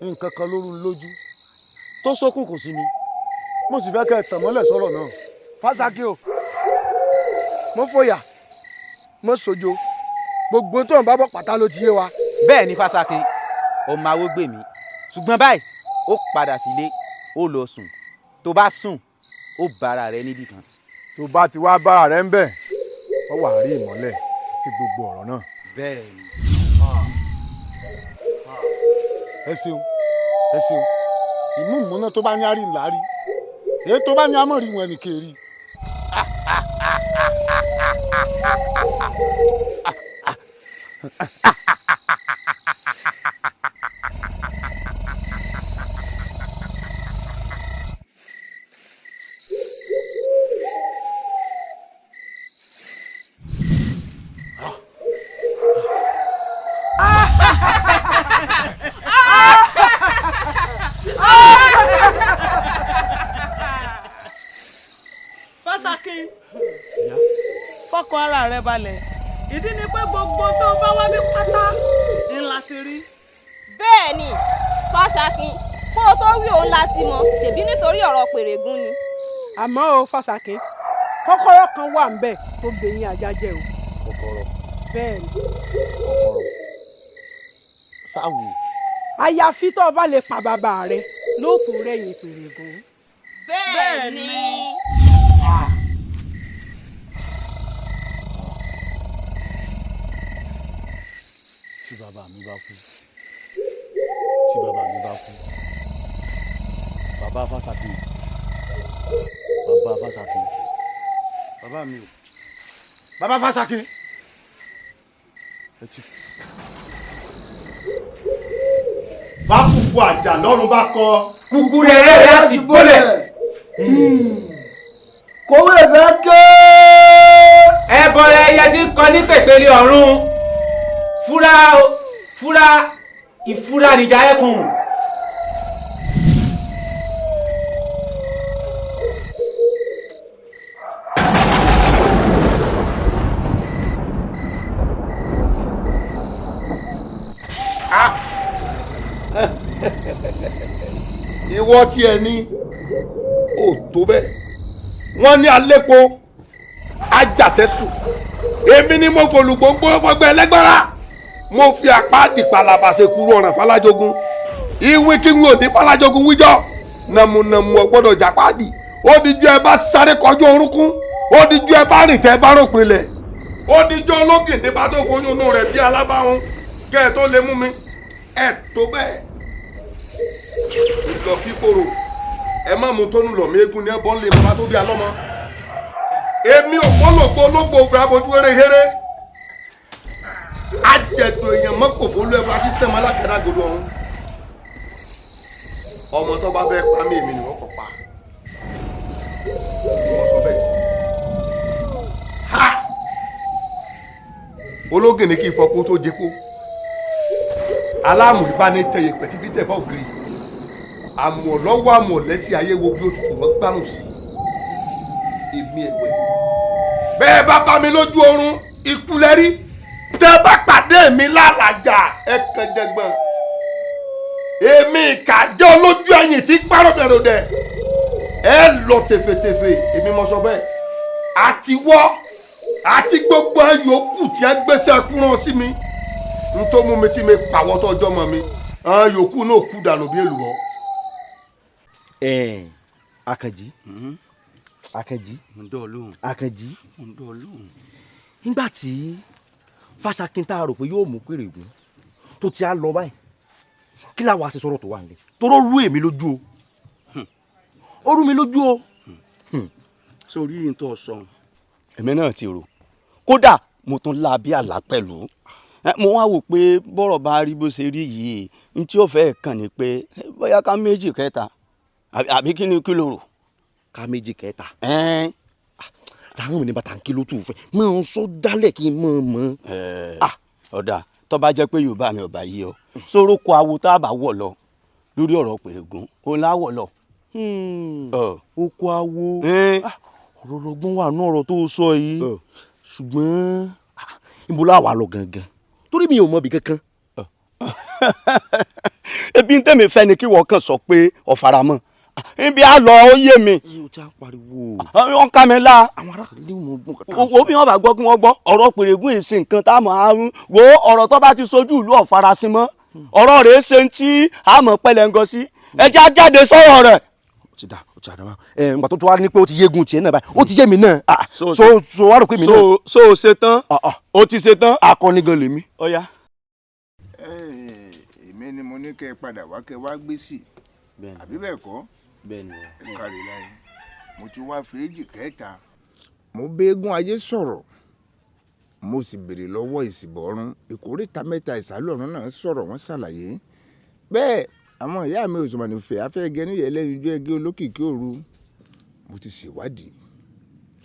nǹkan kan ló rú mi lójú tó ṣókùnkùn sí mi. Mo sì fẹ́ kẹ́ ẹ tàn mọ́lẹ̀ sọ̀rọ̀ náà. Fásakì o, mo fòyà, mo sojo, Gbogbo tó ń bá bọ̀ pátá ló ti yé wa. Bẹ́ẹ̀ ni Fásakin, ọmọ Awógbèmí, ṣùgbọ́n báyìí ó padà sílé, ó lọ sùn. Tó bá sùn, ó bára rẹ níbì kan. Tó bá ti wá bára rẹ ń bẹ̀, ó wà rí ìmọ́lẹ̀ sí gbogbo ọ̀rọ̀ náà. Bẹ́ẹ̀ ni. Ẹ ṣeun, ẹ ṣeun. Ìmú ìmúná tó bá ní àárí ńlá rí, èyí tó bá ní àmọ́ rí wọn ní kéèrí. Fásakin, fọkàn ara rẹ balẹ̀. Ìdí ni pé gbogbo tó bá wá ní pátá ńlá ti rí. Bẹ́ẹ̀ ni Fásakin, kó o tó wí òun láti mọ̀, ṣèbí nítorí ọ̀rọ̀ Pèrègún ni. Àmọ́ o Fásakin, kọ́kọ́rọ́ kan wà ń bẹ̀ tó gbẹ̀yìn ajá jẹ o. Kọ́kọ́rọ́. Bẹ́ẹ̀ ni. Kọ́kọ́rọ́. Sáwù. Àyàfi tó o bá lè pa bàbá rẹ lóòótọ́ rẹ̀yìn Pèrègún. Bẹ́ẹ̀ ni. Tí bàbá mi bá kú, tí bàbá mi bá kú, bàbá Fásakin, bàbá Fásakin, bàbá mi o, bàbá Fásakin. Ẹ ti. Bá kúkú àjà lọ́rùn bá kọ. Kúkú rẹ̀ rẹ̀ á ti bólẹ̀. Kòwé fẹ́ ké. Ẹbọrẹ ẹyẹ tí ń kọ ní pèpele ọ̀run. Fúra fúra ìfúra nìjà ẹkùn. Ìwọ tí ẹ ní ò tó bẹ́ẹ̀. Wọ́n ní alépo ajàtẹ́sùn. Èmi ni mo fòlùgbòǹgbò fọgbẹ́ ẹlẹ́gbára. Mo fi apá dìpalàbà ṣe kúrú ọ̀ràn Fálájogun. Ìwé kí n ò ní Fálájogun wíjọ́. Nàmùnàmù ọ̀gbọ́dọ̀ jàpáàdì. Ó dijú ẹ bá sáré kọjú orúnkún. Ó dijú ẹ bá rìn tẹ bá ròpin lẹ̀. Ó dijú ológìní bá tó foyún inú rẹ̀ bí alábáhùn. Kẹ́ ẹ tó lè mú mi. Ẹ tó bẹ́ẹ̀. Ìlọ kíkorò. Ẹ má mú tónú lọ̀ mí eégún ní ẹ bọ́ ń lè bàbá tó bí alọ́mọ. Èmi ò fọ́lọ́gbọ́ ológbò ògbà abojú hérehére. Ajẹ̀dọ̀ èèyàn mọ́kò fólú ẹ̀fọ́ àti sẹ́mu alágàdàgodo ọ̀hún. Ọmọ tó bá fẹ́ pa mí, èmi ni wọ́n kọ̀ pa. Wọ́n sọ bẹ́ẹ̀. Ha! Ológìní kì í fọkó tó jẹ́kó. Aláàmù ìbánitẹ̀yẹ pẹ̀tí fi tẹ̀ bá ògiri. Àmọ̀ lọ́wọ́ àmọ̀ lẹ́sìn ayé wo bí òtútù wọ́n gbámù sí. Èmi ẹ̀wẹ̀. Bẹ́ẹ̀ bá bá mi lójú oorun, ikú lẹ́rí. Tẹ́ bá pàdé mi lálàjà, ẹ kàn jẹ̀gbọ́n. Èmi ìkàjẹ́ olójú ẹ̀yìn tí párọ̀ bẹ̀rù dẹ̀. Ẹ lọ tèfètèfè, èmi mo sọ bẹ́ẹ̀. Àti wọ́, àti gbogbo yòókù tí ẹ gbéṣẹ́ kúrán sí mi. N tó mú mi tí mi pàwọ́ tó ọjọ́ mọ́ mi. Àwọn yòókù náà kú dànù bí èlùbọ́. Àkànjí, Àkànjí, Àkànjí, nígbà tí Fásakin tá a rò pé yóò mú Pèrègún tó ti á lọ báyìí, kí làwọn àṣẹ sọ̀rọ̀ tó wà nílẹ̀ toró rú èmi lójú o, ó rú mi lójú o. Sórí yìí tó sọ, èmi náà ti rò, kódà mo tún la bí àlá pẹ̀lú. Mo wá wò pé bọ́rọ̀ bá rí bó ṣe rí yìí, n tí ó fẹ́ kàn ní pé bóyá ká méjì kẹta àbí kí ni kí ló rò. Ká méjì kẹta. Láwọn mi ní bàtà kí ló tù fẹ́ máa ń sọ dálẹ̀ kí n mọ̀ mọ́. Ọ̀dà tó bá jẹ́ pé Yorùbá mi ò bá yí ọ, sóró kọ awo tá a bá wọ̀ lọ lórí ọ̀rọ̀ Pèrègún òun lá wọ̀ lọ. Oko awo ọ̀rọ̀ ọlọ́gbọ́n wà ní ọ̀rọ̀ tó sọ yìí, ṣùgbọ́n ibo la wà lọ gangan torí mi ò mọ ibì kankan. Ebi ń tẹ̀mí fẹ́ ni kí wọ́n kàn sọ pé ọ̀faramọ́ Ibi a lọ ó yé mi. O ti à ń pariwo. Wọ́n ká mi lá. Àwọn ará ilé wọn gbọ́n kàtà. Wo bí wọ́n bá gbọ́ kí wọ́n gbọ́ ọ̀rọ̀ Pèrègún yìí ṣe nǹkan tá a mọ̀ àrùn wo ọ̀rọ̀ tó bá ti sojú ìlú ọ̀farasin mọ́ ọ̀rọ̀ rẹ̀ ṣe ń tí a mọ̀ pẹlẹ́ngọ sí ẹ jẹ́ á jáde sọ̀rọ̀ rẹ̀. Ó ti dà ó ti dà ẹ ǹgbà tó tó wá ní pé ó ti yégun tiẹ̀ náà báyìí ó ti yé mi náà so so wá rò pé mi náà. So o ṣe tán o ti ṣe tán. Akọni gan lèmi. Ó yá. Èmi ni mo ní kẹ́ ẹ padà wá kẹ́ ẹ wá gbé sí àbí bẹ́ẹ̀ kọ́ ẹ kárí láyé mo ti wá fèéjì kẹta. Mo béégún ayé sọ̀rọ̀ mo sì béèrè lọ́wọ́ ìsìbọ̀rún ìkórìtà mẹ́ta ìsàlẹ̀ ọ̀run náà sọ̀rọ̀ wọ́n ṣàlàyé bẹ́ẹ̀ àwọn ìyá mi òṣùmàní fẹ́ afẹ́gẹ́ níyẹn lẹ́nu ijó ẹgẹ́ olókìkí òru mo ti ṣèwádìí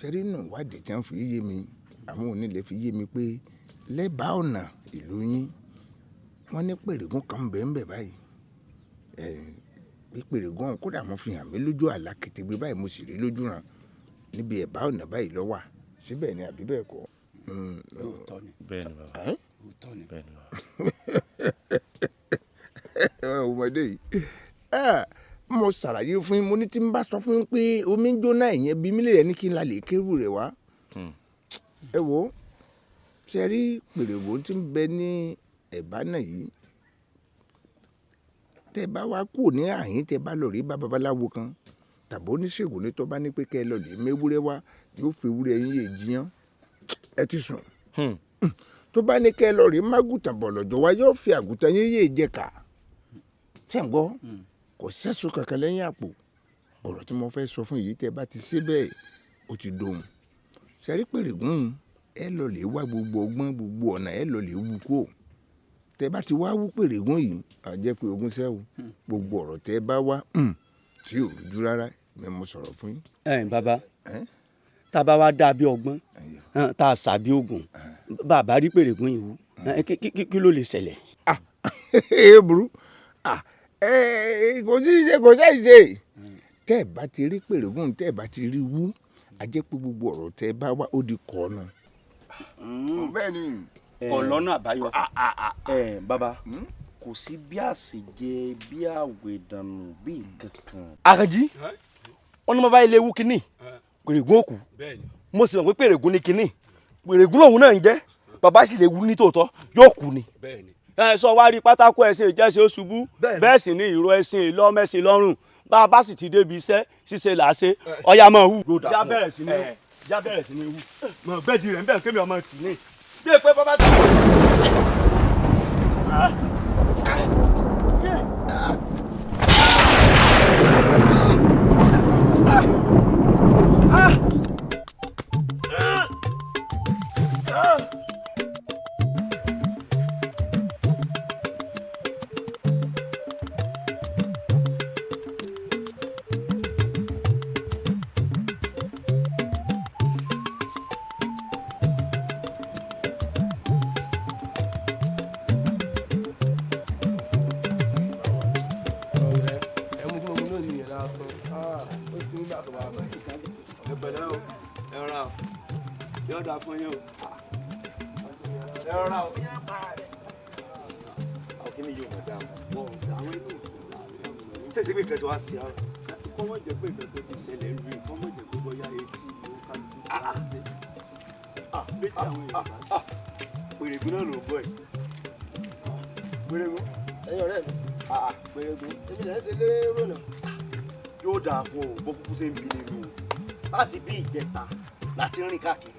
sẹ́rí nù wádìí tí wọ́n fi yé mi àwọn onílẹ̀ fi yé mi pé lẹ́bàá ọ̀nà ìlú yín wọ́n ní Pèrègún kan bẹ́ẹ̀ báyìí bí Pèrègún ọ̀hún kódà wọ́n fi hàn mí lójú àlá kìtìgbé báyìí mo sì rí lójú ràn níbi ẹ̀bá ọ̀nà báyìí ló wà síbẹ̀ ni àbí bẹ́ẹ̀ kọ́. Lóòótọ́ ni. Bẹ́ẹ̀ ni bàbá. Lóòótọ́ ni. Bẹ́ẹ̀ ni bàbá. Ọmọdé yìí mo ṣàlàyé fún yín mo ní tí n bá sọ fún yín pé omi ń jóná ìyẹn bí mílẹ̀ rẹ ní kí n la lè kérù rẹ̀ wá. Ẹ wo ṣe rí Pèrègún tí ń bẹ ní ẹ̀bá náà yìí tẹ bá wá kú ní àyín tẹ bá lọ rí bá babaláwo kan tàbí oníṣègùn ní tó bá ní pé kẹ́ ẹ lọ lè méwúrẹ́ wá yóò fi ewúrẹ́ yín yé jiyàn ẹ ti sùn. Tó bá ní kẹ́ ẹ lọ rí mágùtàn bọ̀ lọ́jọ́ wá yóò fi àgùntàn yín yé jẹ ká ṣe ń gbọ́ kò sẹ́sùn kankan lẹ́yìn àpò ọ̀rọ̀ tí mo fẹ́ sọ fún yìí tẹ bá ti ṣe bẹ́ẹ̀ ó ti dohun ṣẹ́rí Pèrègún ẹ lọ lè wá gbogbo ọgbọ́n gbogbo ọ̀nà ẹ lọ lè wú kó tẹ bá ti wá wú Pèrègún yìí á jẹ́ pé ogún sẹ́wọ̀ gbogbo ọ̀rọ̀ tẹ bá wá tí ò rújú rárá ni mo sọ̀rọ̀ fún yín. Ẹ bàbá tá a bá wá dá bí ọgbọ́n tá a sà bí oògùn bàbá rí Pèrègún yìí wú kí ló lè ṣẹlẹ̀. Ẹ burú kò sí ṣe kò sẹ́yìn ṣe tẹ́ ẹ bá ti rí Pèrègún tẹ́ ẹ bá ti rí wú á jẹ́ pé gbogbo ọ̀rọ̀ tẹ́ ẹ bá wá ó di kọ́ náà. Bẹ́ẹ̀ ni ọlọ́nà àbáyọ. Bàbá kò sí bí àṣejẹ bí àwẹ̀dànù bí kankan. Àkànjí wọn ní bàbá ilé wú kínní Pèrègún òkú mo sì mọ̀ pé Pèrègún ni kínní Pèrègún lòun náà ń jẹ́ bàbá sì lè wú ní tòótọ́ yóò kú ni. Ẹ sọ wá rí pátákó ẹṣin ìjẹsìn ó ṣubú bẹ́ẹ̀ sì ni ìró ẹṣin ìlọ́mẹsìn lọ́rùn bá a bá sì ti débi iṣẹ́ ṣíṣe là á ṣe ọ̀yà máa hù. Já bẹ̀rẹ̀ sí ní hù mọ̀ gbẹ́dì rẹ̀ ń bẹ̀rẹ̀ kémi ọmọ tì ní. Bí èpè bàbá tó. Pèrègún náà ló ń bọ̀ ẹ̀. Pèrègún. Ẹ̀yin ọ̀rẹ́ mi. Pèrègún. Èmi lè ń ṣe lérò náà. Yóò dáa fún o bó kúkú ṣe ń bi nínú o láti bí ìjẹta láti rìn káàkiri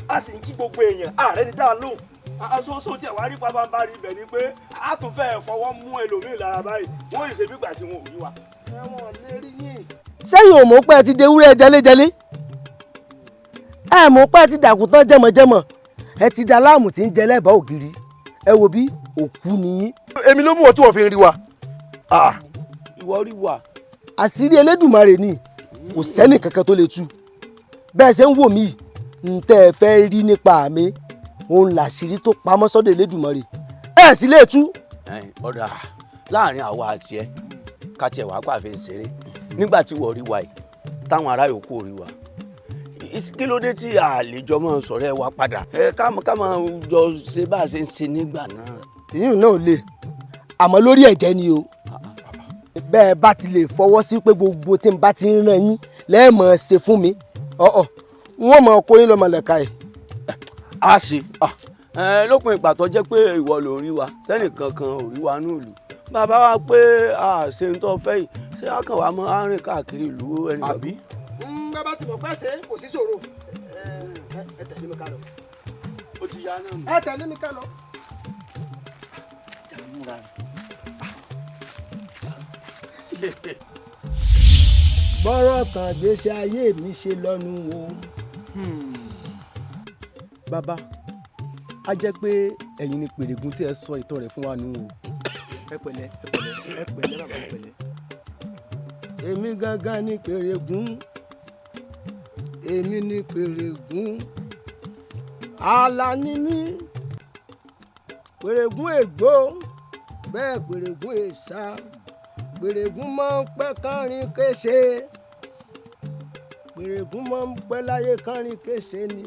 a sì ń kí gbogbo èèyàn ààrẹ ti dá a lóhùn. Aṣoṣo tí ẹ̀ wá rí pabambarì ibẹ̀ ni pé a tún fẹ́ fọwọ́ mú ẹlòmíì lára báyìí wọ́n yìí ṣe bí ìgbà tí wọn ò rí wa. Ẹ̀wọ̀n lè rí yín. Sẹ́yìn ò mọ̀ pé ẹ ti de ewúrẹ́ jẹléjẹlé ẹ mọ̀ pé ẹ ti dàgùntàn jẹmọ̀jẹmọ̀ ẹ ti da láàmù tí ń jẹ lẹ́bàá ògiri ẹ wo bí òkú nìyí. Èmi ló mú ọ tí wọ́n fi ń rí wa. Ìwọ rí wa. Àṣírí Elédùmarè ni kò sẹ́nì kankan tó lè tú bẹ́ẹ̀ ṣe ń wò mí ń tẹ́ ẹ fẹ́ rí nípa mi òun làṣírí tó pamọ́ sọ́dọ̀ Elédùmarè ẹ sì lè tú. Ọ̀dà láàrin àwa àti ẹ ká tiẹ̀ wàá pàfẹ́ ń ṣeré nígbà tí wọ́n rí wa yìí táwọn ará yòókù rí wa kí ló dé tí àlejò máa sọ̀rọ̀ ẹ wá padà ẹ ká máa jọ ṣe bá a ṣe ń ṣe nígbà náà. Ìyún náà le àmọ́ lórí ẹ̀jẹ̀ ni o Bẹ́ẹ̀ bá ti lè fọwọ́ sí pé gbogbo tí n bá ti ń rán yín lẹ́ẹ̀mọ̀ ṣe fún mi, ọ̀ọ̀ wọ́n mọ̀ kó yín lọ́mọ lẹ́ka yìí. A ṣe lópin ìgbà tó jẹ́ pé ìwọ ló rí wa, tẹ́nìkan kan ò rí wa ní ìlú. Bàbá wa pé a ṣe ń tọ́ fẹ́ yìí, ṣé a kàn wá mọ́ a rìn káàkiri ìlú ẹnì kan. Àbí? Bàbá ti mọ̀ pẹ́ ṣe kò sí ṣòro. Ẹ tẹ̀lé mi ká lọ. Ó ti yá náà. Ẹ tẹ̀lé mi ká lọ. Bọ́rọ̀ kan gbèsè ayé mi ṣe lọ́nu o. Bàbá, a jẹ́ pé ẹ̀yin ni Pèrègùn tí ẹ sọ ìtàn rẹ̀ fún wa nù o. Ẹ pẹ̀lẹ́, ẹ pẹ̀lẹ́, ẹ pẹ̀lẹ́ bàbá, ẹ pẹ̀lẹ́. Èmi gangan ni Pèrègùn, èmi ni Pèrègùn, Àlàní mi, Pèrègùn ègbó, bẹ́ẹ̀ Pèrègùn èsà, Pèrègùn máa ń pẹ́ kánrin kése, Pèrègùn máa ń pẹ́ láyé kánrin kése ni,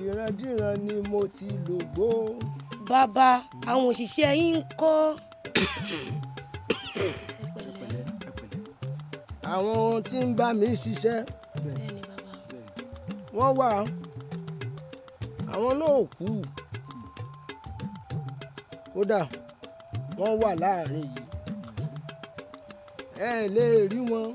ìrandíran ni mo ti lògbó. Bàbá, àwọn òṣìṣẹ́ yín ń kọ́. Àwọn ohun tí ń bá mi ṣiṣẹ́ wọ́n wà, àwọn náà ò kú, kódà wọ́n wà láàrin yìí, ẹ lè rí wọn